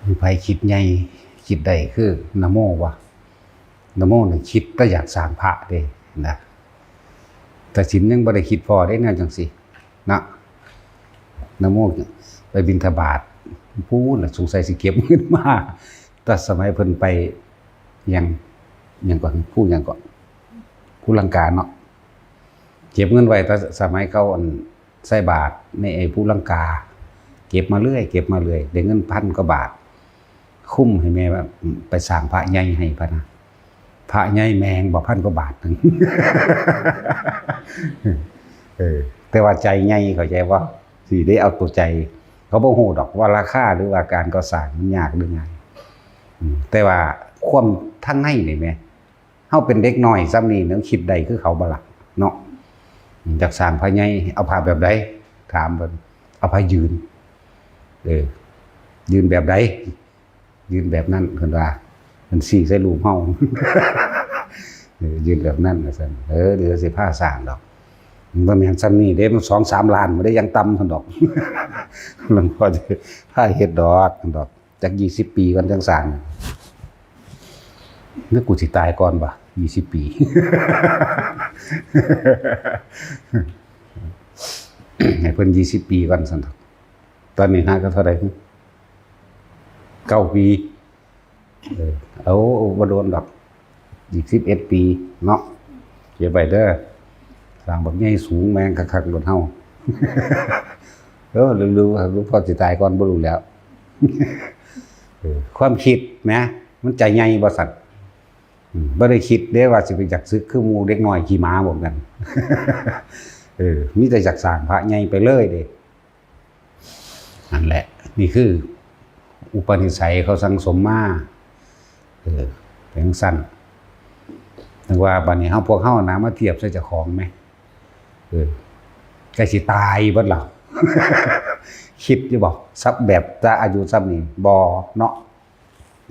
ມີໃຜຄິດໃຫຍ່ ຄິດໄດ້ຄືນະໂມບໍ່? ນະໂມນີ້ຄິດແຕ່ຢາກສ້າງພະເດ້ນະ ແຕ່ສິນຍັງບໍ່ໄດ້ຄິດພໍເດ້ແນວຈັ່ງຊີ້ນະ. ນະໂມໄປບິນທະບາດ ພຸ້ນລະ ສົງໄສຊິເກັບເງິນມາ ແຕ່ສະໄໝເພິ່ນໄປຫຍັງ ຫຍັງເກາະ ພູຫຍັງເກາະ ພູລັງກາເນາະ ເກັບເງິນໄວ້ ແຕ່ສະໄໝເຂົາ ອັນ ໃສ່ບາດໃນໄອ້ພູລັງກາ ເກັບມາເລື້ອຍ ເກັບມາເລື້ອຍ ໄດ້ເງິນພັນກວ່າບາດ ຄຸມໃຫ້ແມ່ວ່າ ໄປສ້າງພະໃຫຍ່ໃຫ້ພະນະ. ພະໃຫຍ່ແມ່ງບໍ່ ພັນກວ່າບາດໜຶ່ງ ເອີ ແຕ່ວ່າໃຈໃຫຍ່ ເຂົ້າໃຈບໍ່? ຊິໄດ້ເອົາຕົວໃຈ ເຂົາບໍ່ຮູ້ດອກວ່າລາຄາ ຫຼືວ່າການກໍ່ສ້າງມັນຍາກຫຼືງ່າຍ ອືມ ແຕ່ວ່າຄວາມທາງໃນນີ້ແໝ່ ເຮົາເປັນເດັກນ້ອຍຊ່ຳນີ້ ຍັງຄິດໄດ້ຄືເຂົາບໍ່ລະເນາະ? ຢາກສ້າງພະໃຫຍ່ ເອົາພະແບບໃດ? ຖາມເພິ່ນ ເອົາພະຢືນ ເອີ ຢືນແບບໃດ? ຢືນແບບນັ້ນ ເພິ່ນວ່າ ເພິ່ນຊີ້ໃສ່ຮູບເຮົາ ເອີ ຢືນແບບນັ້ນວ່າຊັ້ນ. ເອີ ດຽວຊິພາສ້າງດອກ ມັນບໍ່ແມ່ນຊ່ຳນີ້ເດ້ ມັນສອງສາມລ້ານພຸ້ນເດ້ ຢ່າງຕ່ຳຊັ້ນດອກ ຫຼວງພໍ່ຊິພາເຮັດດອກ ຊັ້ນດອກ. ຈັກ ຊາວ ປີກ່ອນຈັ່ງສ້າງ ຫຼືກູຊິຕາຍກ່ອນບໍ່ ຊາວ ປີ ໃຫ້ເພິ່ນ ຊາວ ປີກ່ອນຊັ້ນເຖາະ. ຕອນນີ້ຫາກໍເທົ່າໃດ ເກົ້າ ປີ ເອີ ເອົາ ບໍ່ດົນດອກ ອີກ ສິບເອັດ ປີເນາະ ເກັບໄວ້ເດີ. ສ້າງບັກໃຫຍ່ສູງແມ່ງຄັກໆ ໂລດເຮົາ ເອີ ຫຼື ຫຼື ຫຼືພໍ່ຊິຕາຍກ່ອນ ບໍ່ຮູ້ແລ້ວ. ເອີ ຄວາມຄິດນະ ມັນໃຈໃຫຍ່ບໍ່ຊັ້ນ? ອືມ ບໍ່ໄດ້ຄິດເດ້ວ່າຊິໄປຢາກສຶກຄືໝູ່ເດັກນ້ອຍຂີ້ໝາພວກນັ້ນ ເອີ ມີແຕ່ຢາກສ້າງພະໃຫຍ່ໄປເລີຍເດ້. ນັ້ນແຫຼະ ນີ້ຄືອຸປະນິໄສເຂົາສັ່ງສົມມາ ເອີ ເປັນຈັ່ງຊັ້ນ. ຈັ່ງວ່າບາດນີ້ເຮົາ ພວກເຮົານະ ມາທຽບໃສ່ເຈົ້າຂອງແມ ເອີ ໃກ້ຊິຕາຍເບິດແລ້ວ ຄິດຢູ່ບໍ່ ສັກແບບ ແຕ່ອາຍຸຊ່ຳນີ້ ບໍ່ເນາະ.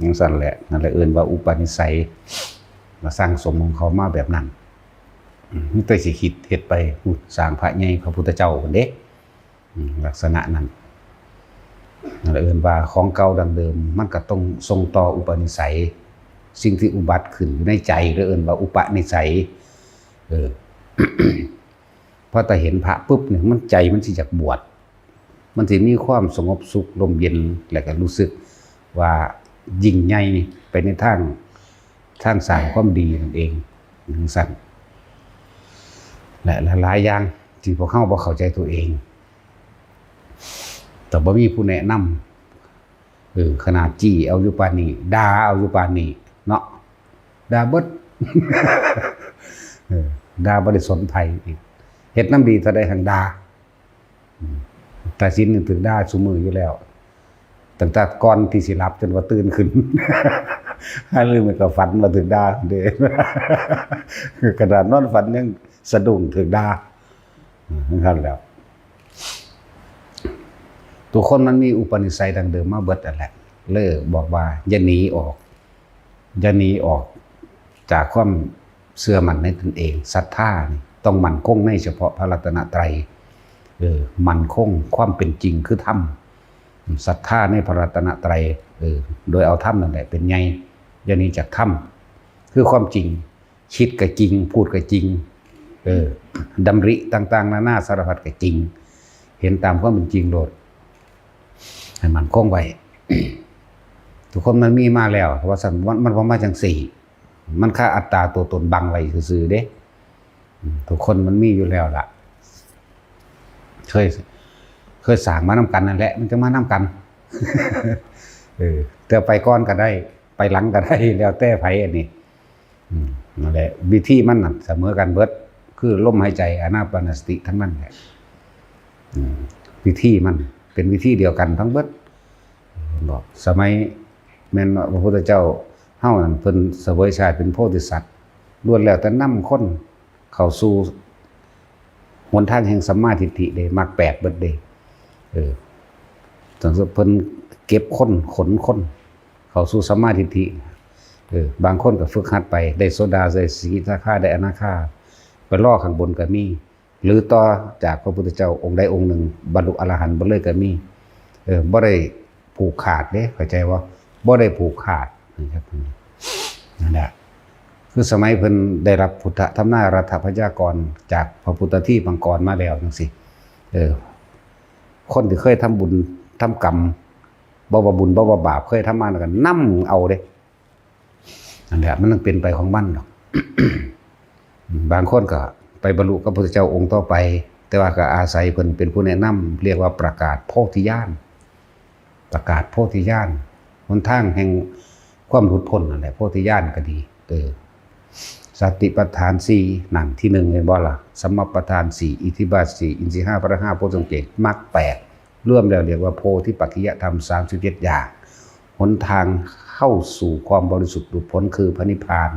ຈັ່ງຊັ້ນແຫຼະ ນັ້ນແຫຼະເອີ້ນວ່າອຸປະນິໄສ ລະສັ່ງສົມຂອງເຂົາມາແບບນັ້ນ. ອືມ ມີແຕ່ຊິຄິດເຮັດໄປ ພຸ້ນ ສ້າງພະໃຫຍ່ພະພຸດທະເຈົ້າພຸ້ນເດ້ ອືມ ລັກສະນະນັ້ນ. ນັ້ນແຫຼະເອີ້ນວ່າຂອງເກົ່າດັ້ງເດີມ ມັນກໍຕ້ອງສົ່ງຕໍ່ອຸປະນິໄສ ສິ່ງທີ່ອຸບັດຂຶ້ນຢູ່ໃນໃຈ ລະເອີ້ນວ່າອຸປະນິໄສ. ເອີ ພໍແຕ່ເຫັນພະປຶບນີ້ ມັນ ໃຈມັນຊິຢາກບວດ ມັນຊິມີຄວາມສະຫງົບສຸກ ລົມເຢັນ ແລະກະຮູ້ສຶກວ່າຍິ່ງໃຫຍ່ໄປໃນທາງ ທາງສ້າງຄວາມດີນັ້ນເອງ ຈັ່ງຊັ້ນ. ແລະຫຼາຍໆຢ່າງທີ່ພວກເຮົາບໍ່ເຂົ້າໃຈຕົວເອງ ແຕ່ບໍ່ມີຜູ້ແນະນຳ ເອີ ຂະໜາດຈີ້ເອົາຢູ່ປານນີ້ ດ່າເອົາຢູ່ປານນີ້ເນາະ ດ່າເບິດ ເອີ ດ່າບໍ່ໄດ້ສົນໃຜ ເຮັດນຳດີເທົ່າໃດຫັ້ນດ່າ. ອືມ ຕາສິນນີ້ຖືກດ່າຊຸມື້ຢູ່ແລ້ວ ຕັ້ງແຕ່ກ່ອນທີ່ຊິຫຼັບຈົນວ່າຕື່ນຂຶ້ນ ຫຼືແມ່ນກໍຝັນວ່າຖືກດ່າເດ້ ຂະໜາດນອນຝັນຍັງສະດຸ້ງຖືກດ່າ ອືມ ຈັ່ງຊັ້ນແຫຼະ. ທຸກຄົນມັນມີອຸປະນິໄສດັ້ງເດີມມາເບິດນັ້ນແຫຼະ ເລີຍບອກວ່າຢ່າໜີອອກ ຢ່າໜີອອກຈາກຄວາມເຊື່ອໝັ້ນໃນຕົນເອງ. ສັດທານີ້ຕ້ອງໝັ້ນຄົງໃນສະເພາະພະລັດຕະນະໄຕ ເອີ ໝັ້ນຄົງຄວາມເປັນຈິງຄືທຳ ສັດທາໃນພະລັດຕະນະໄຕ ເອີ ໂດຍເອົາທຳນັ້ນແຫຼະເປັນໃຫຍ່ ຢ່າໜີຈາກທຳ ຄືຄວາມຈິງ ຄິດກະຈິງ ພູດກະຈິງ ເອີ ດຳລິຕ່າງໆນານາສາລະພັດກະຈິງ ເຫັນຕາມຄວາມເປັນຈິງໂລດ ໃຫ້ໝັ້ນຄົງໄວ້. ທຸກຄົນມັນມີມາແລ້ວ ເພາະວ່າຊັ້ນ ມັນ ມັນບໍ່ມາຈັ່ງຊີ້ ມັນຄາອັດຕາຕົວຕົນບັງໄວ້ຊື່ໆເດ້ ອືມ ທຸກຄົນມັນມີຢູ່ແລ້ວລະ ເຄີຍ ເຄີຍສ້າງມານຳກັນນັ້ນແຫຼະ ມັນຈະມານຳກັນ ເອີ ແຕ່ໄປກ່ອນກະໄດ້ ໄປຫຼັງກະໄດ້ ແລ້ວແຕ່ໃຜອັນນີ້ ອືມ ນັ້ນແຫຼະ ວິທີມັນນະສະເໝີກັນເບິດ ຄືລົມຫາຍໃຈ ອານາປານະສະຕິທັງນັ້ນແຫຼະ ອືມ ວິທີມັນເປັນວິທີດຽວກັນທັງເບິດ ເຫັນບໍ່? ສະໄໝແມ່ນວ່າພະພຸດທະເຈົ້າເຮົານັ້ນ ເພິ່ນສະເຫວີຍຊາດເປັນໂພທິສັດ ລ້ວນແລ້ວແຕ່ນຳຄົນເຂົ້າສູ່ຫົນທາງແຫ່ງສຳມາທິດຖິເດ້ ມັກແປດເບິດເດ້ ເອີ ຈັ່ງເພິ່ນເກັບຄົນ ຂົນຄົນ ເຂົ້າສູ່ສຳມາທິດຖິ ເອີ ບາງຄົນກໍຝຶກຫັດໄປ ໄດ້ໂສດາ ໄດ້ສະກິທາຄາ ໄດ້ອະນາຄາ ໄປລໍຂ້າງບົນກໍມີ ຫຼືຕໍ່ຈາກພະພຸດທະເຈົ້າອົງໃດອົງໜຶ່ງ ບັນລຸອະລະຫັນໄປເລີຍກໍມີ ເອີ ບໍ່ໄດ້ ຜູກຂາດເດ້ ເຂົ້າໃຈບໍ່? ບໍ່ໄດ້ຜູກຂາດ ນັ້ນແຫຼະ ຄືສະໄໝເພິ່ນໄດ້ຮັບພຸດທະທຳນາຍລັດຖະພະຍາກອນຈາກພະພຸດທະທີປັງກອນມາແລ້ວຈັ່ງຊີ້ ເອີ ຄົນທີ່ເຄີຍທຳບຸນທຳກຳ ບໍ່ວ່າບຸນບໍ່ວ່າບາບ ເຄີຍທຳມາ ແລ້ວກໍນຳເອົາເດ້ ນັ້ນແຫຼະ ມັນຕ້ອງເປັນໄປຂອງມັນດອກ ບາງຄົນກໍໄປບັນລຸກັບພະພຸດທະເຈົ້າອົງຕໍ່ໄປ ແຕ່ວ່າກໍອາໄສເພິ່ນເປັນຜູ້ແນະນຳ ຮຽກວ່າປະກາດໂພທິຍານ ປະກາດໂພທິຍານ ຫົນທາງແຫ່ງຄວາມຫຼຸດພົ້ນນັ້ນແຫຼະ ໂພທິຍານກໍດີ ເອີ ສະຕິປັດຖານສີ່ ນັ້ນ ທີໜຶ່ງ ເຫັນບໍ່ລະ? ສຳມະປະທານສີ່ ອິດທິບາດສີ່ ອິນສີຫ້າ ພະລະຫ້າ ໂພຊົງເຈັດ ມັກແປດ ລວມແລ້ວຮຽກວ່າໂພທິປັກຂິຍະທຳ ສາມສິບເຈັດ ຢ່າງ ຫົນທາງເຂົ້າສູ່ຄວາມບໍລິສຸດຫຼຸດພົ້ນຄືພະນິບພານ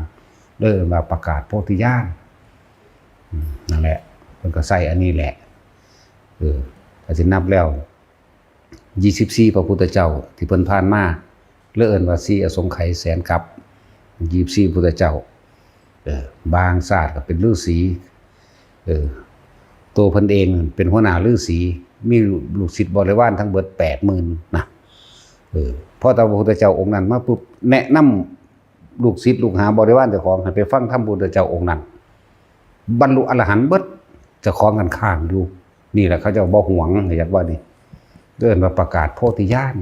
ເອີ້ນວ່າປະກາດໂພທິຍານ ອືມ ນັ້ນແຫຼະ ເພິ່ນກໍໃຊ້ອັນນີ້ແຫຼະ ເອີ ຖ້າຊິນັບແລ້ວ ຊາວສີ່ ພະພຸດທະເຈົ້າທີ່ເພິ່ນຜ່ານມາ ເລີຍເອີ້ນວ່າສີ່ອະສົງໄຂແສນກັບ ຊາວສີ່ ພະພຸດທະເຈົ້າ ເອີ ບາງຊາດກໍເປັນລືສີ ເອີ ໂຕເພິ່ນເອງເປັນຫົວໜ້າລືສີ ມີລູກສິດບໍລິວານທັງເບິດແປດໝື່ນນະ ເອີ ພໍແຕ່ພະພຸດທະເຈົ້າອົງນັ້ນມາປຸບ ແນະນຳລູກສິດລູກຫາບໍລິວານເຈົ້າຂອງໃຫ້ໄປຟັງທຳພະພຸດທະເຈົ້າອົງນັ້ນ ບັນລຸອະລະຫັນເບິດ ເຈົ້າຂອງກັນຄ້າງຢູ່ ນີ້ແຫຼະເຂົາເຈົ້າບໍ່ຫວງ ຢາກວ່ານີ້ ເອີ້ນວ່າປະກາດໂພທິຍານ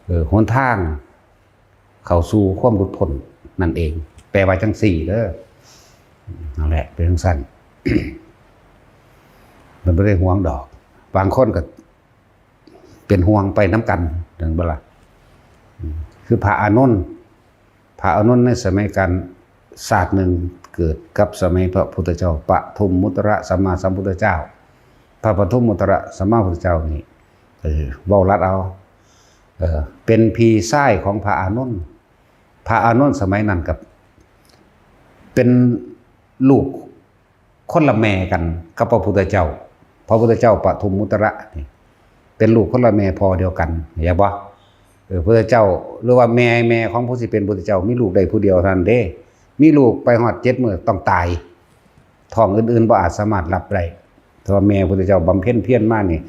ເອີ ຫົນທາງເຂົ້າສູ່ຄວາມຫຼຸດພົ້ນນັ້ນເອງ ແປວ່າຈັ່ງຊີ້ເດີ ນັ້ນແຫຼະ ເປັນຈັ່ງຊັ້ນ ມັນບໍ່ໄດ້ຫວງດອກ ບາງຄົນກໍ ເປັນຫ່ວງໄປນຳກັນ ເຫັນບໍ່ລະ? ອືມ ຄືພະອານົນ ພະອານົນໃນສະໄໝການຊາດໜຶ່ງ ເກີດກັບສະໄໝພະພຸດທະເຈົ້າປະທຸມມຸດຕະລະສຳມາສຳພຸດທະເຈົ້າ. ພະປະທຸມມຸດຕະລະສຳມາພຸດທະເຈົ້ານີ້ ເອີ ເວົ້າລັດເອົາ ເອີ ເປັນພີ່ຊາຍຂອງພະອານົນ. ພະອານົນສະໄໝນັ້ນກໍເປັນລູກ ຄົນລະແມ່ກັນກັບພະພຸດທະເຈົ້າ. ພະພຸດທະເຈົ້າປະທຸມມຸດຕະລະນີ້ ເປັນລູກຄົນລະແມ່ພໍ່ດຽວກັນ ເຫັນບໍ່? ເອີ ພຸດທະເຈົ້າ ຫຼືວ່າແມ່ ແມ່ຂອງຜູ້ຊິເປັນພຸດທະເຈົ້າ ມີລູກໄດ້ຜູ້ດຽວເທົ່ານັ້ນເດ້. ມີລູກໄປຮອດເຈັດມື້ຕ້ອງຕາຍ. ທ້ອງອື່ນໆບໍ່ອາດສາມາດຮັບໄດ້. ແຕ່ວ່າແມ່ພຸດທະເຈົ້າບຳເພັນພຽນມານີ້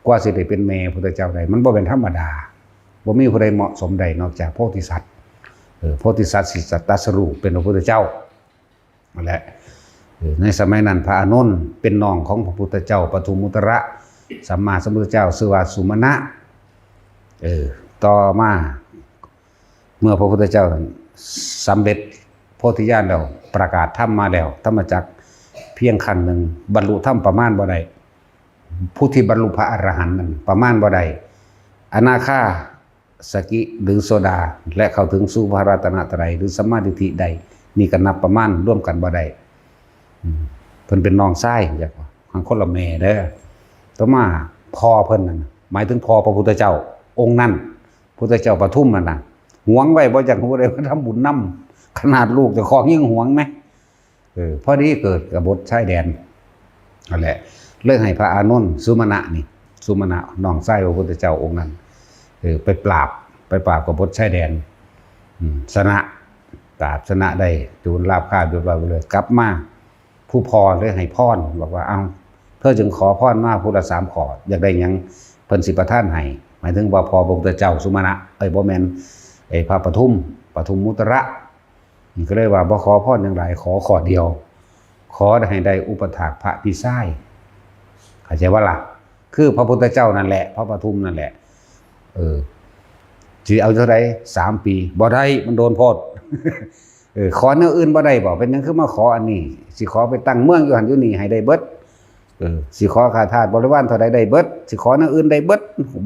ກວ່າຊິໄດ້ເປັນແມ່ພຸດທະເຈົ້າໄດ້ ມັນບໍ່ແມ່ນທຳມະດາ. ບໍ່ມີຜູ້ໃດເໝາະສົມໄດ້ນອກຈາກໂພທິສັດ. ເອີ ໂພທິສັດຊິຕັດສະຮູ້ເປັນພະພຸດທະເຈົ້າ. ນັ້ນແຫຼະ ເອີ ໃນສະໄໝນັ້ນພະອານົນເປັນນ້ອງຂອງພະພຸດທະເຈົ້າປະທຸມມຸດຕະລະສຳມາສຳພຸດທະເຈົ້າ ຊື່ວ່າສຸມະນະ. ເອີ ຕໍ່ມາເມື່ອພະພຸດທະເຈົ້າສຳເລັດໂພທິຍານແລ້ວ ປະກາດທຳມາແລ້ວ ທຳມະຈັກພຽງຄັ້ງໜຶ່ງ ບັນລຸທຳປະມານບໍ່ໄດ້. ຜູ້ທີ່ບັນລຸພະອະລະຫັນນັ້ນປະມານບໍ່ໄດ້. ອະນາຄາ ສະກິ ຫຼື ໂສດາ ແລະ ເຂົ້າເຖິງສູ່ພະລັດຕະນະໄຕ ຫຼື ສຳມາທິດຖິໄດ້ ນີ້ກໍນັບປະມານລວມກັນບໍ່ໄດ້. ອືມ ເພິ່ນເປັນນ້ອງຊາຍ ຈັ່ງວ່າ ທັງຄົນລະແມ່ເດີ. ຕໍ່ມາພໍ່ເພິ່ນນັ້ນ ໝາຍເຖິງພໍ່ພະພຸດທະເຈົ້າອົງນັ້ນ ພຸດທະເຈົ້າປະທຸມນັ້ນນະ ຫວງໄວ້ບໍ່ຢາກໃຫ້ຜູ້ໃດມາທຳບຸນນຳ ຂະໜາດລູກເຈົ້າຂອງຍັງຫວງແມ. ເອີ ພໍດີເກີດກະບົດຊາຍແດນ ນັ້ນແຫຼະ ເລີຍໃຫ້ພະອານົນ ສຸມະນະນີ້ ສຸມະນະ ນ້ອງຊາຍພະພຸດທະເຈົ້າອົງນັ້ນ ເອີ ໄປປາບ ໄປປາບກະບົດຊາຍແດນ ອືມ ຊະນະ ປາບຊະນະໄດ້ ໂຈນລາບຄາບຮຽບຮ້ອຍໝົດເລີຍ. ກັບມາ ຜູ້ພໍ່ເລີຍໃຫ້ພອນ ບອກວ່າ ເອົ້າ ເທີຈຶ່ງຂໍພອນມາຜູ້ລະສາມຂໍ້ ຢາກໄດ້ຫຍັງເພິ່ນຊິປະທານໃຫ້. ໝາຍເຖິງວ່າພໍ່ພະພຸດທະເຈົ້າ ສຸມະນະ ເອີຍ ບໍ່ແມ່ນ ເອີຍ ພະປະທຸມ ປະທຸມມຸດຕະລະ ກໍເລີຍວ່າບໍ່ຂໍພອນຫຍັງຫຼາຍ ຂໍຂໍ້ດຽວ ຂໍໃຫ້ໄດ້ອຸປະຖາກພະພີ່ຊາຍ ເຂົ້າໃຈບໍ່ລະ? ຄືພະພຸດທະເຈົ້ານັ້ນແຫຼະ ພະປະທຸມນັ້ນແຫຼະ ເອີ ຊິເອົາເທົ່າໃດ? ສາມປີ. ບໍ່ໄດ້ ມັນໂດນໂພດ. ເອີ ຂໍແນວອື່ນບໍ່ໄດ້ບໍ? ເປັນຫຍັງຄືມາຂໍອັນນີ້? ຊິຂໍໄປຕັ້ງເມືອງຢູ່ຫັ້ນຢູ່ນີ້ໃຫ້ໄດ້ເບິດ ເອີ ຊິຂໍຂ້າທາດບໍລິວານເທົ່າໃດໄດ້ເບິດ ຊິຂໍແນວອື່ນໄດ້ເບິດ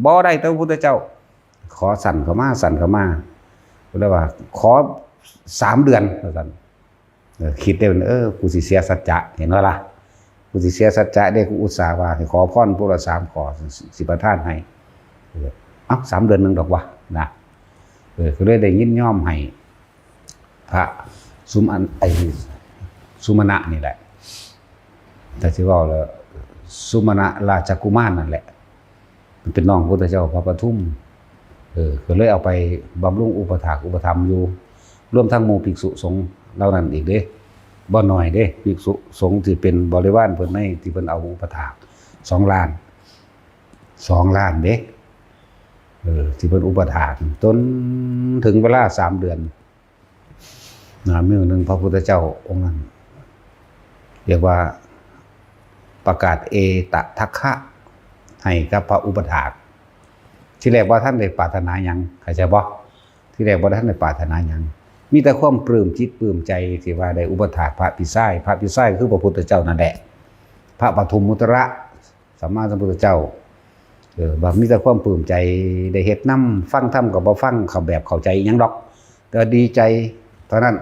ບໍ່ໄດ້ແຕ່ພະພຸດທະເຈົ້າ. ຂໍສັ້ນເຂົ້າມາ ສັ້ນເຂົ້າມາ ເພິ່ນເລີຍວ່າ ຂໍສາມເດືອນ ວ່າຊັ້ນ. ເອີ ຄິດໄດ້ ເອີ ກູຊິເສຍສັດຈະ ເຫັນບໍ່ລະ? ກູຊິເສຍສັດຈະເດ້ ກູອຸດສາຫວ່າໃຫ້ຂໍພອນຜູ້ລະສາມຂໍ້ ຊິປະທານໃຫ້. ເອີ ເອົ້າ ສາມເດືອນໜຶ່ງດອກວະ ນະ. ເອີ ກໍເລີຍໄດ້ຍິນຍອມໃຫ້ ພະສຸມະນ- ໄອ້ ສຸມະນະນີ້ແຫຼະ ຖ້າຊິເວົ້າແລ້ວ ສຸມະນະລາຊະກຸມານນັ້ນແຫຼະ ມັນເປັນນ້ອງພະພຸດທະເຈົ້າພະປະທຸມ ເອີ ກໍເລີຍເອົາໄປບຳລຸງອຸປະຖາກອຸປະຖຳຢູ່ ລວມທັງໝູ່ພິກສຸສົງເຫຼົ່ານັ້ນອີກເດ້ ບໍ່ໜ້ອຍເດ້ ພິກສຸສົງທີ່ເປັນບໍລິວານເພິ່ນໃນທີ່ເພິ່ນເອົາມາອຸປະຖາກ ສອງລ້ານ ສອງລ້ານເດ້. ເອີ ທີ່ເພິ່ນອຸປະຖາກ ຈົນເຖິງເວລາສາມເດືອນນະ ມື້ໜຶ່ງພະພຸດທະເຈົ້າອົງນັ້ນ ຮຽກວ່າປະກາດເອຕະທັກຄະໃຫ້ກັບພະອຸປະຖາກ. ທີແລກບໍ່ທັນໄດ້ປາດຖະໜາຫຍັງ ເຂົ້າໃຈບໍ່? ທີແລກບໍ່ທັນໄດ້ປາດຖະໜາຫຍັງ ມີແຕ່ຄວາມປຶ້ມຈິດປຶ້ມໃຈທີ່ວ່າໄດ້ອຸປະຖາກພະພີ່ຊາຍ. ພະພີ່ຊາຍຄືພະພຸດທະເຈົ້ານັ້ນແຫຼະ ພະປະທຸມມຸດຕະລະ ສຳມາສຳພຸດທະເຈົ້າ. ເອີ ວ່າມີແຕ່ຄວາມປຶ້ມໃຈ ໄດ້ເຮັດນຳ ຟັງທຳກໍບໍ່ຟັງເຂົ້າແບບເຂົ້າໃຈຫຍັງດອກ ແຕ່ວ່າດີໃຈເທົ່ານັ້ນ.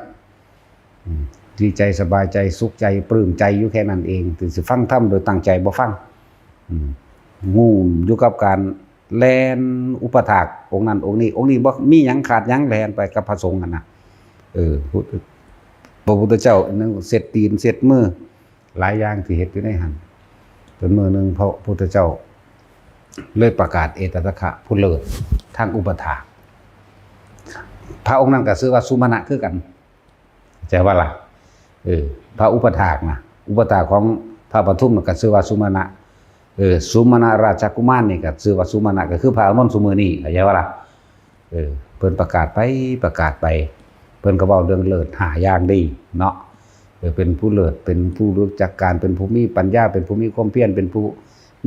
ອືມ ດີໃຈ ສະບາຍໃຈ ສຸກໃຈ ປຶ້ມໃຈຢູ່ແຄ່ນັ້ນເອງ ທີ່ຊິຟັງທຳໂດຍຕັ້ງໃຈບໍ່ຟັງ. ອືມ ງຸ່ມຢູ່ກັບການແລ່ນອຸປະຖາກອົງນັ້ນອົງນີ້ ອົງນີ້ບໍ່ມີຫຍັງຂາດຫຍັງ ແລ່ນໄປກັບພະສົງຫັ້ນນະ. ເອີ ພະ ພະພຸດທະເຈົ້າຍັງເຊັດຕີນເຊັດມື ຫຼາຍຢ່າງທີ່ເຮັດຢູ່ໃນຫັ້ນ. ຈົນມື້ໜຶ່ງພະພຸດທະເຈົ້າເລີຍປະກາດເອຕະທັກຄະຜູ້ເລີດທາງອຸປະຖາກ. ພະອົງນັ້ນກໍຊື່ວ່າສຸມະນະຄືກັນ ເຂົ້າໃຈບໍ່ລະ? ເອີ ພະອຸປະຖາກນະ ອຸປະຖາກຂອງພະປະທຸມນະກໍຊື່ວ່າສຸມະນະ. ເອີ ສຸມະນະລາຊະກຸມານນີ້ກໍຊື່ວ່າສຸມະນະ ກໍຄືພະອານົນຊຸມື້ນີ້ ເຂົ້າໃຈບໍ່ລະ? ເອີ ເພິ່ນປະກາດໄປ ປະກາດໄປ ເພິ່ນກໍເວົ້າເລື່ອງເລີດຫ້າຢ່າງດີເນາະ. ເອີ ເປັນຜູ້ເລີດ ເປັນຜູ້ຮູ້ຈັກການ ເປັນຜູ້ມີປັນຍາ ເປັນຜູ້ມີຄວາມພຽນ ເປັນຜູ້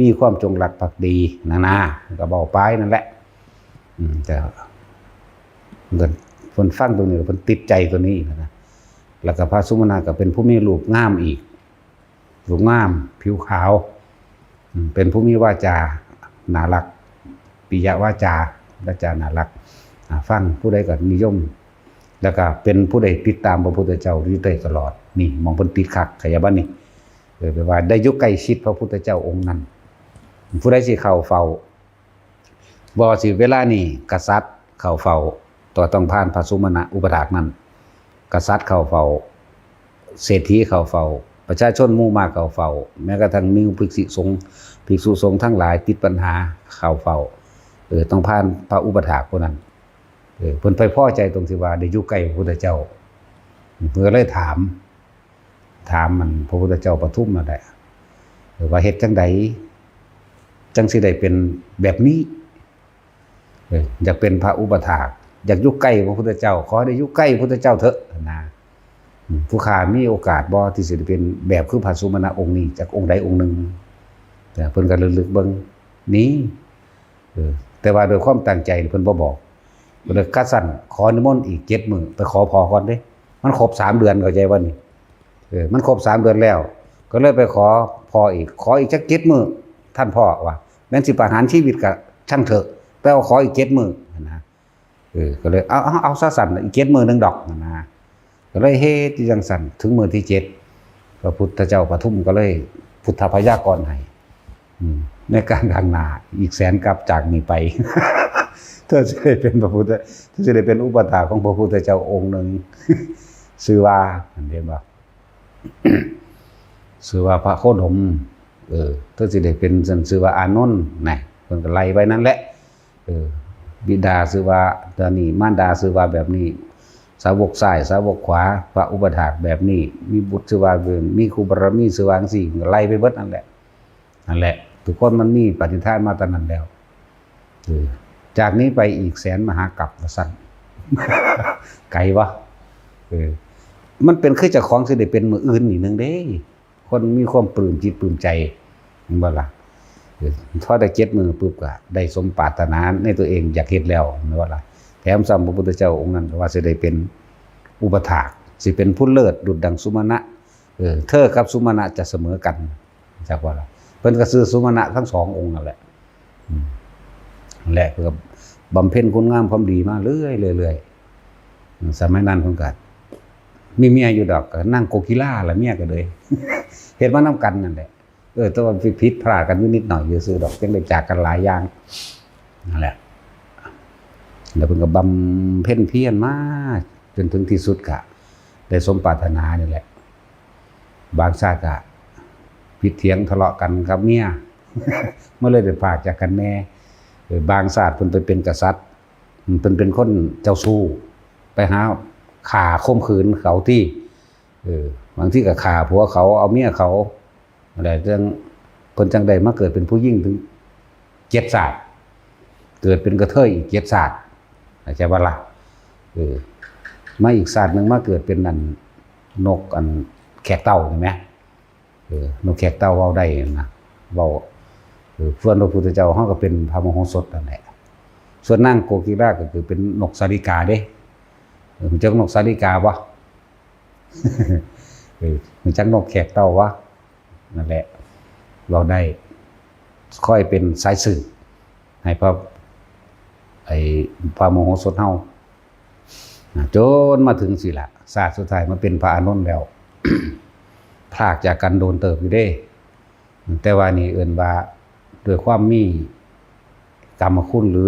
ມີຄວາມຈົງລັກພັກດີ ນານາ ເພິ່ນກໍເວົ້າໄປນັ້ນແຫຼະ. ອືມ ແຕ່ເພິ່ນ ເພິ່ນຟັງຕົງນີ້ ເພິ່ນຕິດໃຈຕົງນີ້ນະ. ແລ້ວກໍພະສຸມະນະກໍເປັນຜູ້ມີຮູບງາມອີກ ຮູບງາມ ຜິວຂາວ ເປັນຜູ້ມີວາຈາໜ້າຮັກ ປິຍະວາຈາ ວາຈາໜ້າຮັກ ອາ ຟັງຜູ້ໃດກໍນິຍົມ ແລ້ວກໍເປັນຜູ້ໃດຕິດຕາມພະພຸດທະເຈົ້າຢູ່ໂດຍຕະຫຼອດ. ນີ້ໝ່ອງເພິ່ນຕິດຄັກ ຂະຫຍາຍບາດນີ້ ເອີ ແປວ່າໄດ້ຢູ່ໃກ້ຊິດພະພຸດທະເຈົ້າອົງນັ້ນ. ຜູ້ໃດຊິເຂົ້າເຝົ້າ ບໍ່ວ່າຊິເວລານີ້ ກະສັດເຂົ້າເຝົ້າ ກໍຕ້ອງຜ່ານພະສຸມະນະອຸປະຖາກນັ້ນ. ກະສັດເຂົ້າເຝົ້າ ເສດຖີເຂົ້າເຝົ້າ ປະຊາຊົນໝູ່ມາກເຂົ້າເຝົ້າ ແມ້ກະທັ່ງມີພິກສຸສົງ ພິກສຸສົງທັງຫຼາຍຕິດບັນຫາເຂົ້າເຝົ້າ ເອີ ຕ້ອງຜ່ານພະອຸປະຖາກຜູ້ນັ້ນ. ເອີ ເພິ່ນໄປພໍໃຈຕົງທີ່ວ່າໄດ້ຢູ່ໃກ້ພະພຸດທະເຈົ້າ ເພິ່ນກໍເລີຍຖາມ ຖາມອັນພະພຸດທະເຈົ້າປະທຸມນັ້ນແຫຼະ ວ່າເຮັດຈັ່ງໃດຈັ່ງຊິໄດ້ເປັນແບບນີ້ ເອີ ຢາກເປັນພະອຸປະຖາກ ຢາກຢູ່ໃກ້ພະພຸດທະເຈົ້າ ຂໍໃຫ້ໄດ້ຢູ່ໃກ້ພະພຸດທະເຈົ້າເຖາະນະ. ອືມ ຜູ້ຂ້າມີໂອກາດບໍ່ທີ່ຊິໄດ້ເປັນແບບຄືພະສຸມະນະອົງນີ້ ຈັກອົງໃດອົງໜຶ່ງ? ເພິ່ນກໍລຶກໆເບິ່ງ ມີ ເອີ ແຕ່ວ່າດ້ວຍຄວາມຕັ້ງໃຈເພິ່ນບໍ່ບອກ ກໍເລີຍ ຄັນຊັ້ນຂໍນິມົນອີກເຈັດມື້ ໄປຂໍພໍ່ກ່ອນເດ້ ມັນຄົບສາມເດືອນ ເຂົ້າໃຈບໍ່ນີ້? ເອີ ມັນຄົບສາມເດືອນແລ້ວ ກໍເລີຍໄປຂໍພໍ່ອີກ ຂໍອີກຈັກເຈັດມື້ ທ່ານພໍ່ວ່າ ແມ່ນຊິປະຫານຊີວິດກະຊ່າງເຖາະ ແຕ່ວ່າຂໍອີກເຈັດມື້ຫັ້ນນະ. ເອີ ກໍເລີຍ ເອົາ ເອົາ ເອົາຊະຊັ້ນ ອີກເຈັດມື້ໜຶ່ງດອກຫັ້ນນະ. ກໍເລີຍເຮັດຢູ່ຈັ່ງຊັ້ນ ເຖິງມື້ທີເຈັດ ພະພຸດທະເຈົ້າປະທຸມກໍເລີຍພຸດທະພະຍາກອນໃຫ້ ອືມ ໃນການຂ້າງໜ້າອີກແສນກັບຈາກນີ້ໄປ ເຈົ້າຊິໄດ້ເປັນພະພຸດທະ ເຈົ້າຊິໄດ້ເປັນອຸປະຖາກຂອງພະພຸດທະເຈົ້າອົງໜຶ່ງ ຊື່ວ່າ ເຫັນບໍ່? ຊື່ວ່າພະໂຄດົມ ເອີ ເຈົ້າຊິໄດ້ເປັນ ຊັ້ນຊື່ວ່າອານົນ ນະ ເພິ່ນກໍໄລ່ໄປນັ້ນແຫຼະ. ເອີ ບິດາຊື່ວ່າແບບນີ້ ມານດາຊື່ວ່າແບບນີ້ ສາວົກຊ້າຍ ສາວົກຂວາ ພະອຸປະຖາກແບບນີ້ ມີບຸດຊື່ວ່າ ມີຄູ່ບາລະມີຊື່ວ່າຈັ່ງຊີ້ ໄລ່ໄປເບິດນັ້ນແຫຼະ. ນັ້ນແຫຼະ ທຸກຄົນມັນມີປະນິທານມາແຕ່ນັ້ນແລ້ວ. ເອີ ຈາກນີ້ໄປອີກແສນມະຫາກັບວ່າຊັ້ນ ໄກວະ. ເອີ ມັນເປັນຄືເຈົ້າຂອງຊິໄດ້ເປັນມື້ອື່ນນີ້ໜຶ່ງເດ້. ຄົນມີຄວາມປຶ້ມຈິດປຶ້ມໃຈ ແມ່ນບໍ່ລະ? ເອີ ພໍໄດ້ເຈັດມື້ປຶບ ກໍໄດ້ສົມປາດຖະໜາໃນຕົວເອງຢາກເຮັດແລ້ວ ແມ່ນບໍ່ລະ? ແຖມຊ້ຳພະພຸດທະເຈົ້າອົງນັ້ນກໍວ່າຊິໄດ້ເປັນອຸປະຖາກ ຊິເປັນຜູ້ເລີດດຸດດັ່ງສຸມະນະ ເອີ ເທີກັບສຸມະນະຈະສະເໝີກັນ ຈັກວ່າລະ? ເພິ່ນກໍຊື່ສຸມະນະທັງສອງອົງນັ້ນແຫຼະ. ອືມ ແລະ ເພິ່ນກໍບຳເພັນຄຸນງາມຄວາມດີມາເລື້ອຍໆ ສະໄໝນັ້ນເພິ່ນກໍມີເມຍຢູ່ດອກ ກໍນາງໂກກິລາລະ ເມຍກໍເລີຍ ເຮັດມານຳກັນນັ້ນແຫຼະ. ເອີ ແຕ່ວ່າຜິດພລາດກັນຢູ່ນິດໜ້ອຍຊື່ໆດອກ ຈັ່ງໄດ້ຈາກກັນຫຼາຍຢ່າງນັ້ນແຫຼະ. ແລ້ວເພິ່ນກໍບຳເພັນພຽນມາຈົນເຖິງທີ່ສຸດ ກະໄດ້ສົມປາດຖະໜານີ້ແຫຼະ. ບາງຊາດກະຜິດຖຽງທະເລາະກັນກັບເມຍ ມັນເລີຍໄດ້ພາກຈາກກັນແດ່. ເອີ ບາງຊາດເພິ່ນໄປເປັນກະສັດ ເພິ່ນເປັນຄົນເຈົ້າຊູ້ ໄປຫາຂ້າຂົ່ມຂືນເຂົາຕິ. ເອີ ບາງທີກໍຂ້າຜົວເຂົາ ເອົາເມຍເຂົາ ແລ້ວຈັ່ງ ເພິ່ນຈັ່ງໄດ້ມາເກີດເປັນຜູ້ຍິງເຖິງເຈັດຊາດ. ເກີດເປັນກະເທີຍອີກເຈັດຊາດ ເຂົ້າໃຈບໍ່ລະ? ເອີ ມາອີກຊາດໜຶ່ງມາເກີດເປັນອັນ ນົກອັນແຂກເຕົ້ານີ້ແໝ ເອີ ນົກແຂກເຕົ້າເວົ້າໄດ້ນະ ເວົ້າ ເອີ ສ່ວນພະພຸດທະເຈົ້າເຮົາກໍເປັນພະມະໂຫສົດນັ້ນແຫຼະ. ສ່ວນນາງໂກກິລາກໍຄືເປັນນົກສາລິກາເດ້. ເອີ ຮູ້ຈັກນົກສາລິກາບໍ່? ເອີ ຮູ້ຈັກນົກແຂກເຕົ້າບໍ່? ນັ້ນແຫຼະ ເວົ້າໄດ້ ຄອຍເປັນສາຍສືບໃຫ້ພະ ໄອ້ ພະມະໂຫສົດເຮົາ ນະ ຈົນມາເຖິງຊີ້ລະ ຊາດສຸດທ້າຍມາເປັນພະອານົນແລ້ວ ພາກຈາກກັນໂດນເຕີບຢູ່ເດ້. ແຕ່ວ່ານີ້ເອີ້ນວ່າ ດ້ວຍຄວາມມີກາມະຄຸນ ຫຼື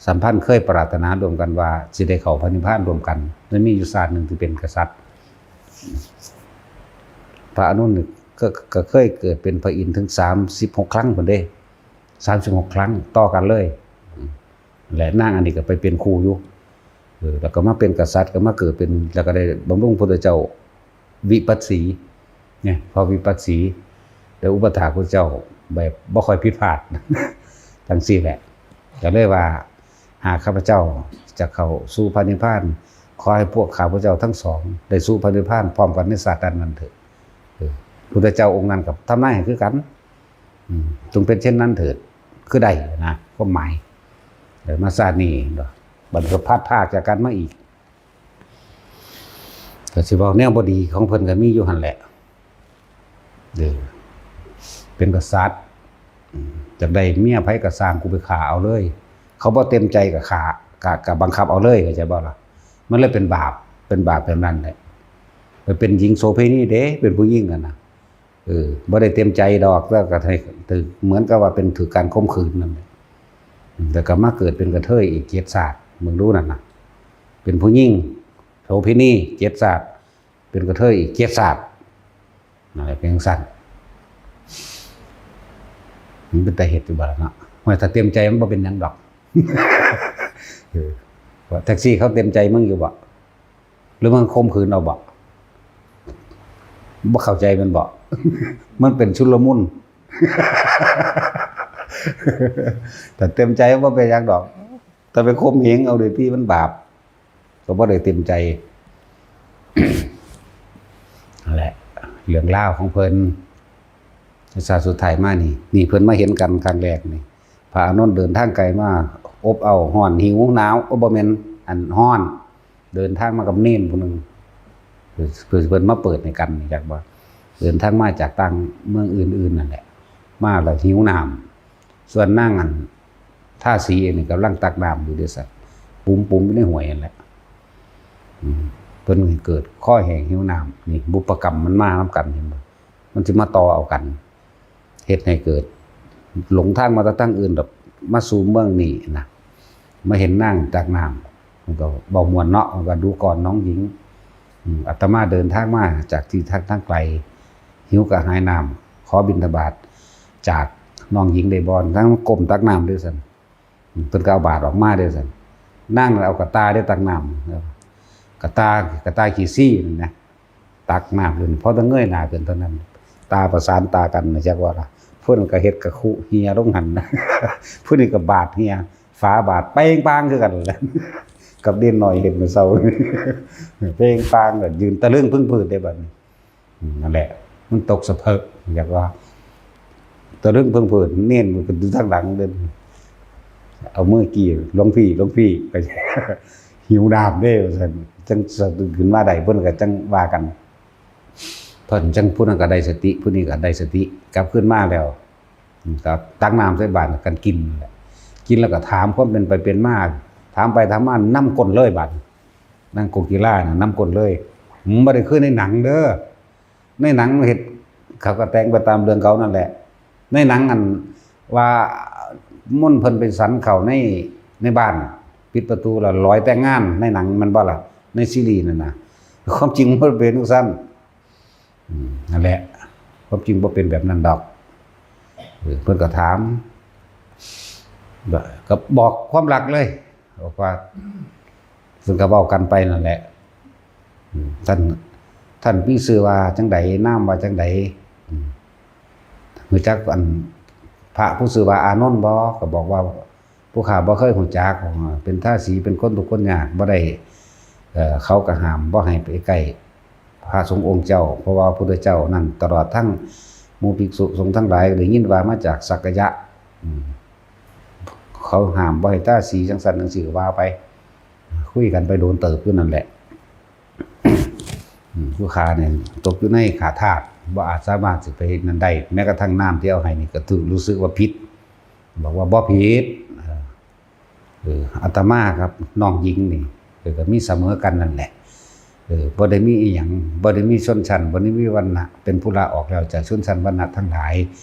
ສຳພັນເຄີຍປາດຖະໜາຮ່ວມກັນວ່າ ຊິໄດ້ເຂົ້າພະນິບພານຮ່ວມກັນ ມັນມີຢູ່ຊາດໜຶ່ງທີ່ເປັນກະສັດ. ພະອານົນນີ້ ກໍ ກໍເຄີຍເກີດເປັນພະອິນເຖິງສາມສິບຫົກຄັ້ງພຸ້ນເດ້ ສາມສິບຫົກຄັ້ງຕໍ່ກັນເລີຍ ແລະ ນາງອັນນີ້ກໍໄປເປັນຄູ່ຢູ່ ເອີ ແລ້ວກໍມາເປັນກະສັດ ກໍມາເກີດເປັນ ແລ້ວກໍໄດ້ບຳລຸງພຸດທະເຈົ້າວິປັດສີ ເນຍ ພະວິປັດສີ ໄດ້ອຸປະຖາກພຸດທະເຈົ້າແບບບໍ່ຄ່ອຍຜິດພາດ ຈັ່ງຊີ້ແຫຼະ. ກໍເລີຍວ່າ ຫາກຂ້າພະເຈົ້າຈະເຂົ້າສູ່ພະນິບພານ ຂໍໃຫ້ພວກຂ້າພະເຈົ້າທັງສອງໄດ້ສູ່ພະນິບພານພ້ອມກັນໃນຊາດນັ້ນເທີ້ນ. ເອີ ພຸດທະເຈົ້າອົງນັ້ນກໍທຳນາຍໃຫ້ຄືກັນ ອືມ ຈົ່ງເປັນເຊັ່ນນັ້ນເທີ້ນ ຄືໄດ້ນະ ຄວາມໝາຍ. ເອີ ມາຊາດນີ້ເນາະ ບັດນີ້ກໍພັດພາກຈາກກັນມາອີກ ກໍຊິເວົ້າແນວບໍ່ດີຂອງເພິ່ນກໍມີຢູ່ຫັ້ນແຫຼະ ເອີ ເປັນກະສັດ ອືມ ຢາກໄດ້ເມຍໃຜກໍຊ່າງ ກູໄປຂ້າເອົາເລີຍ ເຂົາບໍ່ເຕັມໃຈກໍຂ້າ ກະ ກະບັງຄັບເອົາເລີຍ ເຂົ້າໃຈບໍ່ລະ? ມັນເລີຍເປັນບາບ ເປັນບາບແບບນັ້ນແຫຼະ. ໄປເປັນຍິງໂສເພນີເດ້ ເປັນຜູ້ຍິງຫັ້ນນະ ເອີ ບໍ່ໄດ້ເຕັມໃຈດອກ ແລ້ວກໍຖືກ ເໝືອນກັບວ່າເປັນຖືກການຂົ່ມຂືນນັ້ນແຫຼະ. ແລ້ວກໍມາເກີດເປັນກະເທີຍອີກເຈັດຊາດ ເບິ່ງດູນັ້ນນະ ເປັນຜູ້ຍິງໂສເພນີເຈັດຊາດ ເປັນກະເທີຍອີກເຈັດຊາດ ນັ້ນແຫຼະ ເປັນຈັ່ງຊັ້ນ. ມັນເປັນຕາເຮັດຢູ່ບໍ່ລະເນາະ? ໂອ້ຍ ຖ້າເຕັມໃຈມັນບໍ່ເປັນຫຍັງດອກ. ເອີ ວ່າແທັກຊີເຂົາເຕັມໃຈມຶງຢູ່ບໍ່? ຫຼືມັນຂົ່ມຂືນເອົາບໍ? ບໍ່ເຂົ້າໃຈແມ່ນບໍ? ມັນເປັນຊຸນລະມຸນ. ຖ້າເຕັມໃຈບໍ່ເປັນຫຍັງດອກ, ຖ້າໄປຂົ່ມເຫງເອົາໂດຍທີ່ມັນບາບ ກໍບໍ່ໄດ້ເຕັມໃຈ. ນັ້ນແຫຼະ ເລື່ອງລາວຂອງເພິ່ນ. ຊາດສຸດທ້າຍມານີ້ ນີ້ເພິ່ນມາເຫັນກັນຄັ້ງແລກນີ້ ພະອານົນເດີນທາງໄກມາ ອົບເອົ້າ ຮ້ອນ ຫິວ ໜາວ ໂອ້ ບໍ່ແມ່ນ ອັນ ຮ້ອນ. ເດີນທາງມາກັບເນນຜູ້ໜຶ່ງ ເພິ່ນ ເພິ່ນ ເພິ່ນມາເປີດໃຫ້ກັນ ຈັກວ່າເດີນທາງມາຈາກຕ່າງເມືອງອື່ນໆນັ້ນແຫຼະ ມາແລ້ວຫິວນ້ຳ. ສ່ວນນາງອັນທາສີເອງນີ້ກຳລັງຕັກນ້ຳຢູ່ເດ້ຊັ້ນ ປຸ້ມໆຢູ່ໃນຫ້ວຍຫັ້ນແຫຼະ. ອືມ ເພິ່ນເກີດຄໍແຫ້ງຫິວນ້ຳ ນີ້ບຸບປະກຳມັນມານຳກັນ ເຫັນບໍ່? ມັນຊິມາຕໍ່ເອົາກັນ ເຮັດໃຫ້ເກີດຫຼົງທາງມາແຕ່ທາງອື່ນ ແລ້ວມາສູ່ເມືອງນີ້ນະ ມາເຫັນນາງຕັກນ້ຳ ມັນກໍເວົ້າມ່ວນເນາະ ວ່າດູກ່ອນນ້ອງຍິງ ອືມ ອາດຕະມາເດີນທາງມາຈາກທີ່ທາງ ທາງໄກ ຫິວກະຫາຍນ້ຳ ຂໍບິນທະບາດຈາກນ້ອງຍິງໄດ້ບໍ່? ນາງກົ້ມຕັກນ້ຳເດ້ຊັ້ນ ເພິ່ນກໍເອົາບາດອອກມາເດ້ຊັ້ນ ນາງນັ້ນເອົາກະຕ່າເດ້ຕັກນ້ຳ ກະຕ່າ ກະຕ່າຂີ້ຊີ້ນັ້ນນະ ຕັກນ້ຳຂຶ້ນ ພໍແຕ່ເງີຍໜ້າຂຶ້ນເທົ່ານັ້ນ ຕາປະສານຕາກັນ ຈັກວ່າລະ ຜູ້ນັ້ນກໍເຮັດກະຄຸເຫຍລົງຫັ້ນ ຜູ້ນີ້ກໍບາດເຫຍ ຝາບາດເປ່ງປາງຄືກັນ ກັບເດັກນ້ອຍເຮັດມື້ເຊົ້າ ເປ່ງປາງ ກໍຢືນຕະລຶງເພິ່ງຜືດເດ້ບັດນີ້. ອືມ ນັ້ນແຫຼະ ມັນຕົກສະເພີ ຢາກວ່າຕະລຶງເພິ່ງຜືດ ເນນກໍຢູ່ທາງຫຼັງເດີ ເອົາມືກີ້ ຫຼວງພີ່ ຫຼວງພີ່ ກໍຫິວນ້ຳເດ້ ວ່າຊັ້ນ ຈັ່ງສະດຸ້ງຂຶ້ນມາໄດ້ ເພິ່ນກໍຈັ່ງວ່າກັນ ເພິ່ນຈັ່ງ ຜູ້ນັ້ນກໍໄດ້ສະຕິ ຜູ້ນີ້ກໍໄດ້ສະຕິ ກັບຄືນມາແລ້ວ ອືມ ກໍຕັກນ້ຳໃສ່ບາດກັນກິນແຫຼະ ກິນແລ້ວກໍຖາມຄວາມເປັນໄປເປັນມາ ຖາມໄປຖາມມານຳກົ້ນເລີຍບາດ ນາງໂກກິລານະ ນຳກົ້ນເລີຍ ອືມ ບໍ່ໄດ້ຄືໃນໜັງເດີ. ໃນໜັງເຮັດ ເຂົາກໍແຕ່ງໄປຕາມເລື່ອງເຂົານັ້ນແຫຼະ ໃນໜັງອັນວ່າມົນເພິ່ນໄປສັນເຂົ້າໃນ ໃນບ້ານ ປິດປະຕູແລ້ວລອຍແຕ່ງງານ ໃນໜັງແມ່ນບໍ່ລະ ໃນຊີຣີນັ້ນນະ ຄວາມຈິງມັນບໍ່ເປັນຈັ່ງຊັ້ນ ອືມ ນັ້ນແຫຼະ ຄວາມຈິງບໍ່ເປັນແບບນັ້ນດອກ ເອີ ເພິ່ນກໍຖາມ ກໍບອກຄວາມລັບເລີຍ ບອກວ່າ ເພິ່ນກໍເວົ້າກັນໄປນັ້ນແຫຼະ ອືມ ທ່ານ ທ່ານມີຊື່ວ່າຈັ່ງໃດ ນາມວ່າຈັ່ງໃດ ອືມ ຮູ້ຈັກອັນພະຜູ້ຊື່ວ່າອານົນບໍ່? ກໍບອກວ່າ ຜູ້ຂ້າບໍ່ເຄີຍຮູ້ຈັກ ເປັນທາສີ ເປັນຄົນທຸກຄົນຍາກ ບໍ່ໄດ້ ເອີ ເຂົາກໍຫ້າມບໍ່ໃຫ້ໄປໃກ້ພະສົງອົງເຈົ້າ ເພາະວ່າພະພຸດທະເຈົ້ານັ້ນ ຕະຫຼອດທັງໝູ່ພິກສຸສົງທັງຫຼາຍ ໄດ້ຍິນວ່າມາຈາກສັກກະຍະ ອືມ ເຂົາຫ້າມບໍ່ໃຫ້ທາສີ ຈັ່ງຊັ້ນຈັ່ງຊີ້ ກໍວ່າໄປ ຄຸຍກັນໄປໂດນເຕີບຢູ່ນັ້ນແຫຼະ. ອືມ ຜູ້ຂ້ານີ້ຕົກຢູ່ໃນຂ້າທາດ ບໍ່ອາດສາມາດຊິໄປເຮັດນັ້ນໄດ້ ແມ້ກະທັ່ງນ້ຳທີ່ເອົາໃຫ້ນີ້ກໍຖືກ ຮູ້ສຶກວ່າຜິດ ບອກວ່າບໍ່ຜິດ ເອີ ເອີ ອາດຕະມາກັບນ້ອງຍິງນີ້ ເອີ ກໍມີສະເໝີກັນນັ້ນແຫຼະ ເອີ ບໍ່ໄດ້ມີອີ່ຫຍັງ ບໍ່ໄດ້ມີຊົນຊັ້ນ ບໍ່ໄດ້ມີວັນນະ ເປັນຜູ້ລາອອກແລ້ວຈາກຊົນຊັ້ນວັນນະທັງຫຼາຍ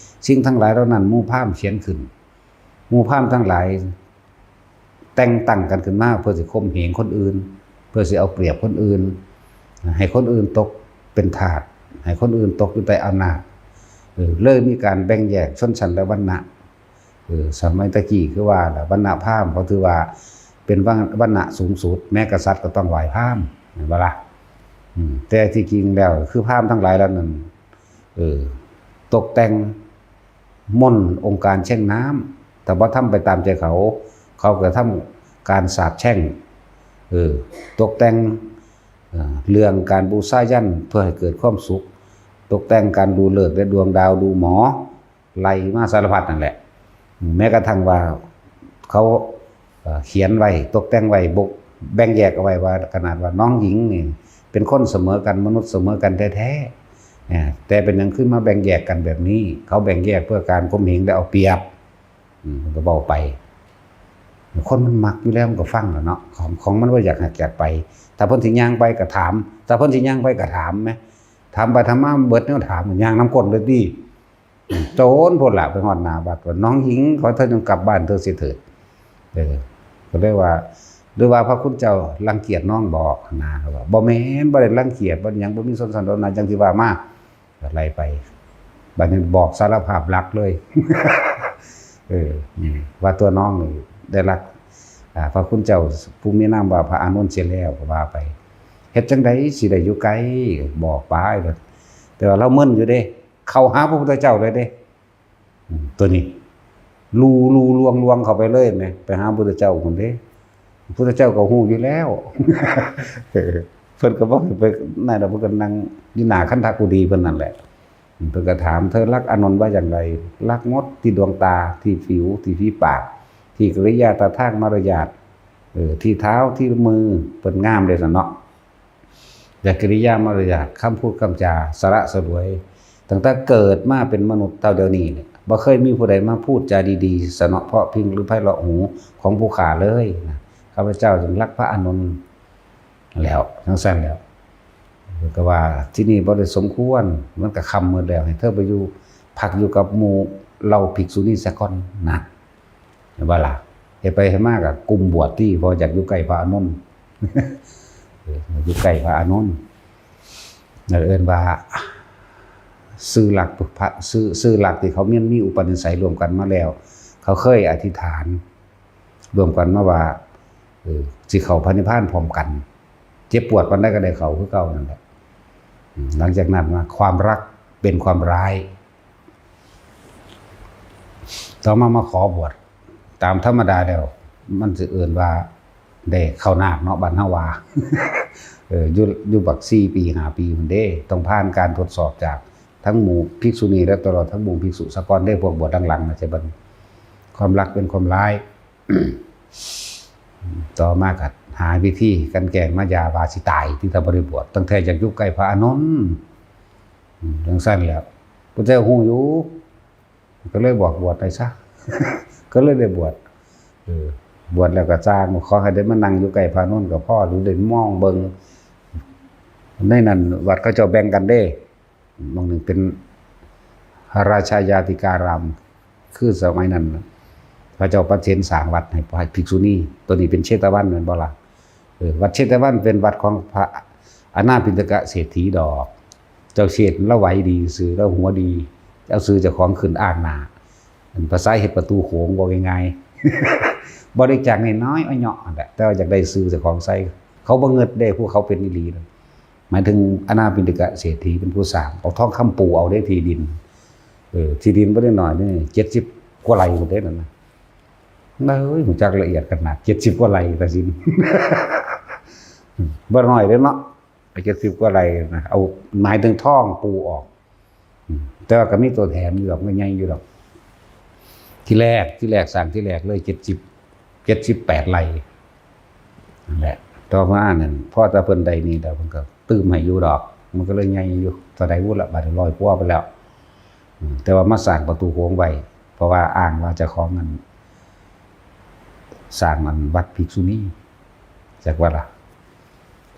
ສິ່ງທັງຫຼາຍເຫຼົ່ານັ້ນ ໝູ່ພາມຂຽນຂຶ້ນ ໝູ່ພາມທັງຫຼາຍ ແຕ່ງຕັ້ງກັນຂຶ້ນມາເພື່ອຊິຂົ່ມເຫງຄົນອື່ນ ເພື່ອຊິເອົາປຽບຄົນອື່ນ ໃຫ້ຄົນອື່ນຕົກເປັນທາດ ໃຫ້ຄົນອື່ນຕົກຢູ່ໃຕ້ອຳນາດ ເອີ ເລີຍມີການແບ່ງແຍກຊົນຊັ້ນ ແລະ ວັນນະ ເອີ ສະໄໝຕະກີ້ຄືວ່າລະ ວັນນະພາມເຂົາຖືວ່າເປັນວັນ ວັນນະສູງສຸດ ແມ້ກະສັດກໍຕ້ອງໄຫວ້ພາມ ແມ່ນບໍ່ລະ? ອືມ ແຕ່ທີ່ຈິງແລ້ວຄືພາມທັງຫຼາຍເຫຼົ່ານັ້ນ ເອີ ຕົກແຕ່ງ ມົນອົງການແຊ່ງນ້ຳ ຖ້າບໍ່ທຳໄປຕາມໃຈເຂົາ ເຂົາກໍທຳການສາບແຊ່ງ ເອີ ຕົກແຕ່ງ ເອີ ເລື່ອງການບູຊາຢັນເພື່ອໃຫ້ເກີດຄວາມສຸກ ຕົກແຕ່ງການດູເລີກແລະດວງດາວດູໝໍ ໄລ່ມາສາລະພັດນັ້ນແຫຼະ ແມ້ກະທັ່ງວ່າເຂົາ ເອີ ຂຽນໄວ້ ຕົກແຕ່ງໄວ້ ບົກ ແບ່ງແຍກເອົາໄວ້ວ່າ ຂະໜາດວ່ານ້ອງຍິງນີ້ເປັນຄົນສະເໝີກັນ ມະນຸດສະເໝີກັນແທ້ໆ ແຕ່ເປັນຫຍັງຄືມາແບ່ງແຍກກັນແບບນີ້? ເຂົາແບ່ງແຍກເພື່ອການຂົ່ມເຫງ ແລະ ເອົາປຽບ ອືມ ເພິ່ນກໍເວົ້າໄປ ຄົນມັນມັກຢູ່ແລ້ວ ມັນກໍຟັງແລ້ວເນາະ ຂອງ ຂອງມັນບໍ່ຢາກຮັກຢາກໄປ ຖ້າເພິ່ນຊິຍ່າງໄປກໍຖາມ ຖ້າເພິ່ນຊິຍ່າງໄປກໍຖາມແໝ ຖາມໄປຖາມມາເບິດແນວຖາມ ຍ່າງນຳກົ້ນເລີຍຕິ. ໂຈນໂພດລະ ໄປຮອດໜ້າວັດ ວ່າ ນ້ອງຍິງ ຂໍເທີ້າຈົ່ງກັບບ້ານເທີ້າຊິເທີ້າ ເອີ ກໍເລີຍວ່າ ຫຼືວ່າພະຄຸນເຈົ້າລັງກຽດນ້ອງບໍ ນາ ເຂົາວ່າ ບໍ່ແມ່ນ ບໍ່ໄດ້ລັງກຽດ ບໍ່ຫຍັງ ບໍ່ມີຊົນຊັ້ນວັນນະ ຈັ່ງທີ່ວ່າມາ ກໍໄລ່ໄປ ບັດນີ້ບອກສາລະພາບລັກເລີຍ ເອີ ວ່າຕົວນ້ອງນີ້ໄດ້ລັກ ອາ ພະຄຸນເຈົ້າຜູ້ມີນາມວ່າພະອານົນເສຍແລ້ວ ກໍວ່າໄປ ເຮັດຈັ່ງໃດຊິໄດ້ຢູ່ໃກ້ ບອກໄປ ແຕ່ວ່າລາວມຶນຢູ່ເດ້ ເຂົ້າຫາພະພຸດທະເຈົ້າເລີຍເດ້ ອືມ ຕົວນີ້ ລູໆລວງໆເຂົ້າໄປເລີຍແໝ ໄປຫາພະພຸດທະເຈົ້າພຸ້ນເດ້ ພະພຸດທະເຈົ້າກໍຮູ້ຢູ່ແລ້ວ ເອີ ເພິ່ນກໍບໍ່ໃຫ້ໄປນັ້ນດອກ ເພິ່ນກໍນັ່ງຢູ່ໜ້າຄັນທະກຸຕີເພິ່ນນັ້ນແຫຼະ ເພິ່ນກໍຖາມ ເທີລັກອານົນວ່າຢ່າງໃດ? ລັກໝົດ ທີ່ດວງຕາ ທີ່ຜິວ ທີ່ຝີປາກ ທີ່ກິລິຍາທ່າທາງມາລະຍາດ ເອີ ທີ່ເທົ້າ ທີ່ມື ເພິ່ນງາມເດ້ຊັ້ນເນາະ ແລະ ກິລິຍາມາລະຍາດ ຄຳພູດຄຳຈາ ສະຫຼະສະຫຼວຍ ຕັ້ງແຕ່ເກີດມາເປັນມະນຸດເທົ່າດຽວນີ້ນີ້ ບໍ່ເຄີຍມີຜູ້ໃດມາພູດຈາດີໆ ສະເນາະເພາະພິ່ງ ຫຼື ໄພເລາະຫູຂອງຜູ້ຂ້າເລີຍນະ ຂ້າພະເຈົ້າຈຶ່ງລັກພະອານົນແລ້ວ ຈັ່ງຊັ້ນແລ້ວ ກໍວ່າທີ່ນີ້ບໍ່ໄດ້ສົມຄວນ ມັນກໍຄ່ຳມືດແລ້ວ ໃຫ້ເທີໄປຢູ່ ພັກຢູ່ກັບໝູ່ເຫຼົ່າພິກສຸນີສາກ່ອນນະ. ເຫັນບໍ່ລະ? ເຮັດໄປເຮັດມາກໍກຸ່ມບວດຕິ ເພາະຢາກຢູ່ໃກ້ພະອານົນ ເອີ ຢູ່ໃກ້ພະອານົນ ນັ້ນເອີ້ນວ່າ ຊື່ຫຼັກ ພະ ຊື່ ຊື່ຫຼັກທີ່ເຂົາມີ ມີອຸປະນິໄສຮ່ວມກັນມາແລ້ວ ເຂົາເຄີຍອະທິຖານຮ່ວມກັນມາວ່າ ເອີ ຊິເຂົ້າພະນິບພານພ້ອມກັນ ເຈັບປວດປານໃດກໍໄດ້ເຂົ້າຄືເກົ່ານັ້ນແຫຼະ. ອືມ ຫຼັງຈາກນັ້ນມາ ຄວາມລັກເປັນຄວາມຮ້າຍ ຕໍ່ມາມາຂໍບວດ ຕາມທຳມະດາແລ້ວ ມັນຊິເອີ້ນວ່າໄດ້ເຂົ້ານາກເນາະ ບ້ານເຮົາວ່າ ເອີ ຢູ່ ຢູ່ບັກສີ່ປີຫ້າປີພຸ້ນເດ້ ຕ້ອງຜ່ານການທົດສອບຈາກທັງໝູ່ພິກສຸນີ ແລະ ຕະຫຼອດທັງໝູ່ພິກສຸສາກ່ອນເດ້ ພວກບວດຫຼັງໆນະ ຈະບັນ ຄວາມລັກເປັນຄວາມຮ້າຍ ຕໍ່ມາກໍຫາວິທີກັນແກງມາຢາວ່າຊິຕາຍ ທີ່ຖ້າບໍ່ໄດ້ບວດ ຕັ້ງແຕ່ຢາກຢູ່ໃກ້ພະອານົນ ອືມ ຈັ່ງຊັ້ນແຫຼະ ພຸດທະເຈົ້າຮູ້ຢູ່ ກໍເລີຍບອກບວດໄດ້ຊະ ກໍເລີຍໄດ້ບວດ ເອີ ບວດແລ້ວກໍຊ່າງ ຂໍໃຫ້ໄດ້ມານັ່ງຢູ່ໃກ້ພະອານົນກໍພໍ ຫຼືໄດ້ມອງເບິ່ງ ໃນນັ້ນວັດເຂົາເຈົ້າແບ່ງກັນເດ້ ໝ່ອງໜຶ່ງເປັນລາຊາຍາຕິກາລາມ ຄືສະໄໝນັ້ນ ເຂົາເຈົ້າປະເທນສ້າງວັດໃຫ້ພະພິກສຸນີ ຕົວນີ້ເປັນເຊຕະວັນແມ່ນບໍ່ລະ? ເອີ ວັດເຊຕະວັນເປັນວັດຂອງພະອະນາປິນດະກະເສດຖີດອກ ເຈົ້າເຊດລາວໄຫວດີຊື່ ລາວຫົວດີ ເອົາຊື່ເຈົ້າຂອງຂຶ້ນອ້າງໜ້າ ອັນພາສາເຮັດປະຕູໂຂງ ເວົ້າງ່າຍໆ ບໍລິຈາກນ້ອຍໆ ເອາະເຍາະຫັ້ນແຫຼະ ແຕ່ວ່າຢາກໄດ້ຊື່ເຈົ້າຂອງໃສ່ ເຂົາບໍ່ເງິດເດ້ ພວກເຂົາເປັນອີ່ຫຼີ ໝາຍເຖິງອະນາປິນດະກະເສດຖີເປັນຜູ້ສ້າງ ເອົາທອງຄຳປູເອົາເດ້ທີ່ດິນ ເອີ ທີ່ດິນບໍ່ໄດ້ໜ້ອຍເດ້ ເຈັດສິບກວ່າໄຮ່ພຸ້ນເດ້ນັ້ນນະ ເອີຍ ຮູ້ຈັກລະອຽດຂະໜາດ ເຈັດສິບກວ່າໄຮ່ ຕາຊິນ ບໍ່ນ້ອຍເດ້ເນາະ ເຈັດສິບກວ່າໄຮ່ນະ ເອົາ ໝາຍເຖິງທ້ອງປູອອກ ອືມ ແຕ່ວ່າກໍມີຕົວແທນຢູ່ດອກ ມັນໃຫຍ່ຢູ່ດອກ ທີແລກ ທີແລກ ສ້າງທີແລກເລີຍ ເຈັດສິບ ເຈັດສິບແປດໄຮ່ ນັ້ນແຫຼະ ຕໍ່ມານັ້ນ ພໍແຕ່ເພິ່ນໄດ້ນີ້ແລ້ວ ເພິ່ນກໍຕື່ມໃຫ້ຢູ່ດອກ ມັນກໍເລີຍໃຫຍ່ຢູ່ ເທົ່າໃດວຸ້ນລະ ບາດນີ້ຮ້ອຍກວ່າໄປແລ້ວ ອືມ ແຕ່ວ່າມາສ້າງປະຕູໂຂງໄວ້ ເພາະວ່າອ້າງວ່າເຈົ້າຂອງນັ້ນ ສ້າງອັນວັດພິກສຸນີ ຈັກວ່າລະ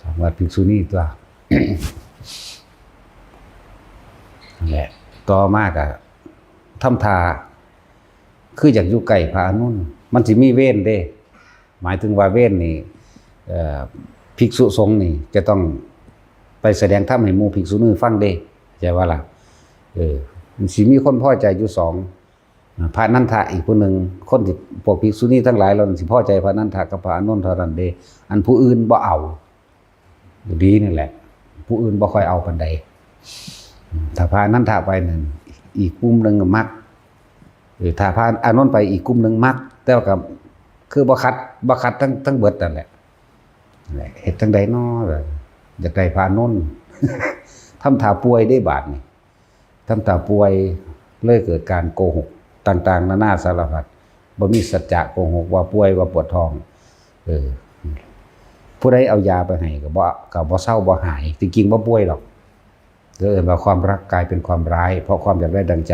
ສ້າງວັດພິກສຸນີຕົວະ ນັ້ນແຫຼະ ຕໍ່ມາກໍທຳທ່າ ຄືຢາກຢູ່ໃກ້ພະອານົນ ມັນຊິມີເວນເດ້ ໝາຍເຖິງວ່າເວນນີ້ ເອີ ພິກສຸສົງນີ້ຈະຕ້ອງໄປສະແດງທຳໃຫ້ໝູ່ພິກສຸນີຟັງເດ້ ເຂົ້າໃຈວ່າລະ ເອີ ມັນຊິມີຄົນພໍໃຈຢູ່ສອງ ພະນັນທະອີກຜູ້ໜຶ່ງ ຄົນທີ່ ພວກພິກສຸນີທັງຫຼາຍເຫຼົ່ານັ້ນຊິພໍໃຈພະນັນທະກັບພະອານົນເທົ່ານັ້ນເດ້ ອັນຜູ້ອື່ນບໍ່ເອົາ ຢູ່ດີນີ້ແຫຼະ ຜູ້ອື່ນບໍ່ຄ່ອຍເອົາປານໃດ ຖ້າພະອານັນທະໄປນັ້ນ ອີກກຸ່ມໜຶ່ງມັກ ເອີ ຖ້າພະອານົນໄປ ອີກກຸ່ມໜຶ່ງມັກ ແຕ່ວ່າກໍຄືບໍ່ຂັດ ບໍ່ຂັດທັງ ທັງເບິດນັ້ນແຫຼະ ເຮັດຈັ່ງໃດນໍ ຢາກໄດ້ພະອານົນ ທຳທ່າປ່ວຍເດ້ບາດນີ້ ທຳທ່າປ່ວຍ ເລີຍເກີດການໂກຫົກຕ່າງໆນານາສາລະພັດ ບໍ່ມີສັດຈະ ໂກຫົກວ່າປ່ວຍ ວ່າປວດທ້ອງ ເອີ ຜູ້ໃດເອົາຢາໄປໃຫ້ກໍບໍ່ ກໍບໍ່ເຊົາບໍ່ຫາຍ ທີ່ຈິງບໍ່ປ່ວຍດອກ ກໍເອີ້ນວ່າຄວາມລັກກາຍເປັນຄວາມຮ້າຍ ເພາະຄວາມຢາກໄດ້ດັ່ງໃຈ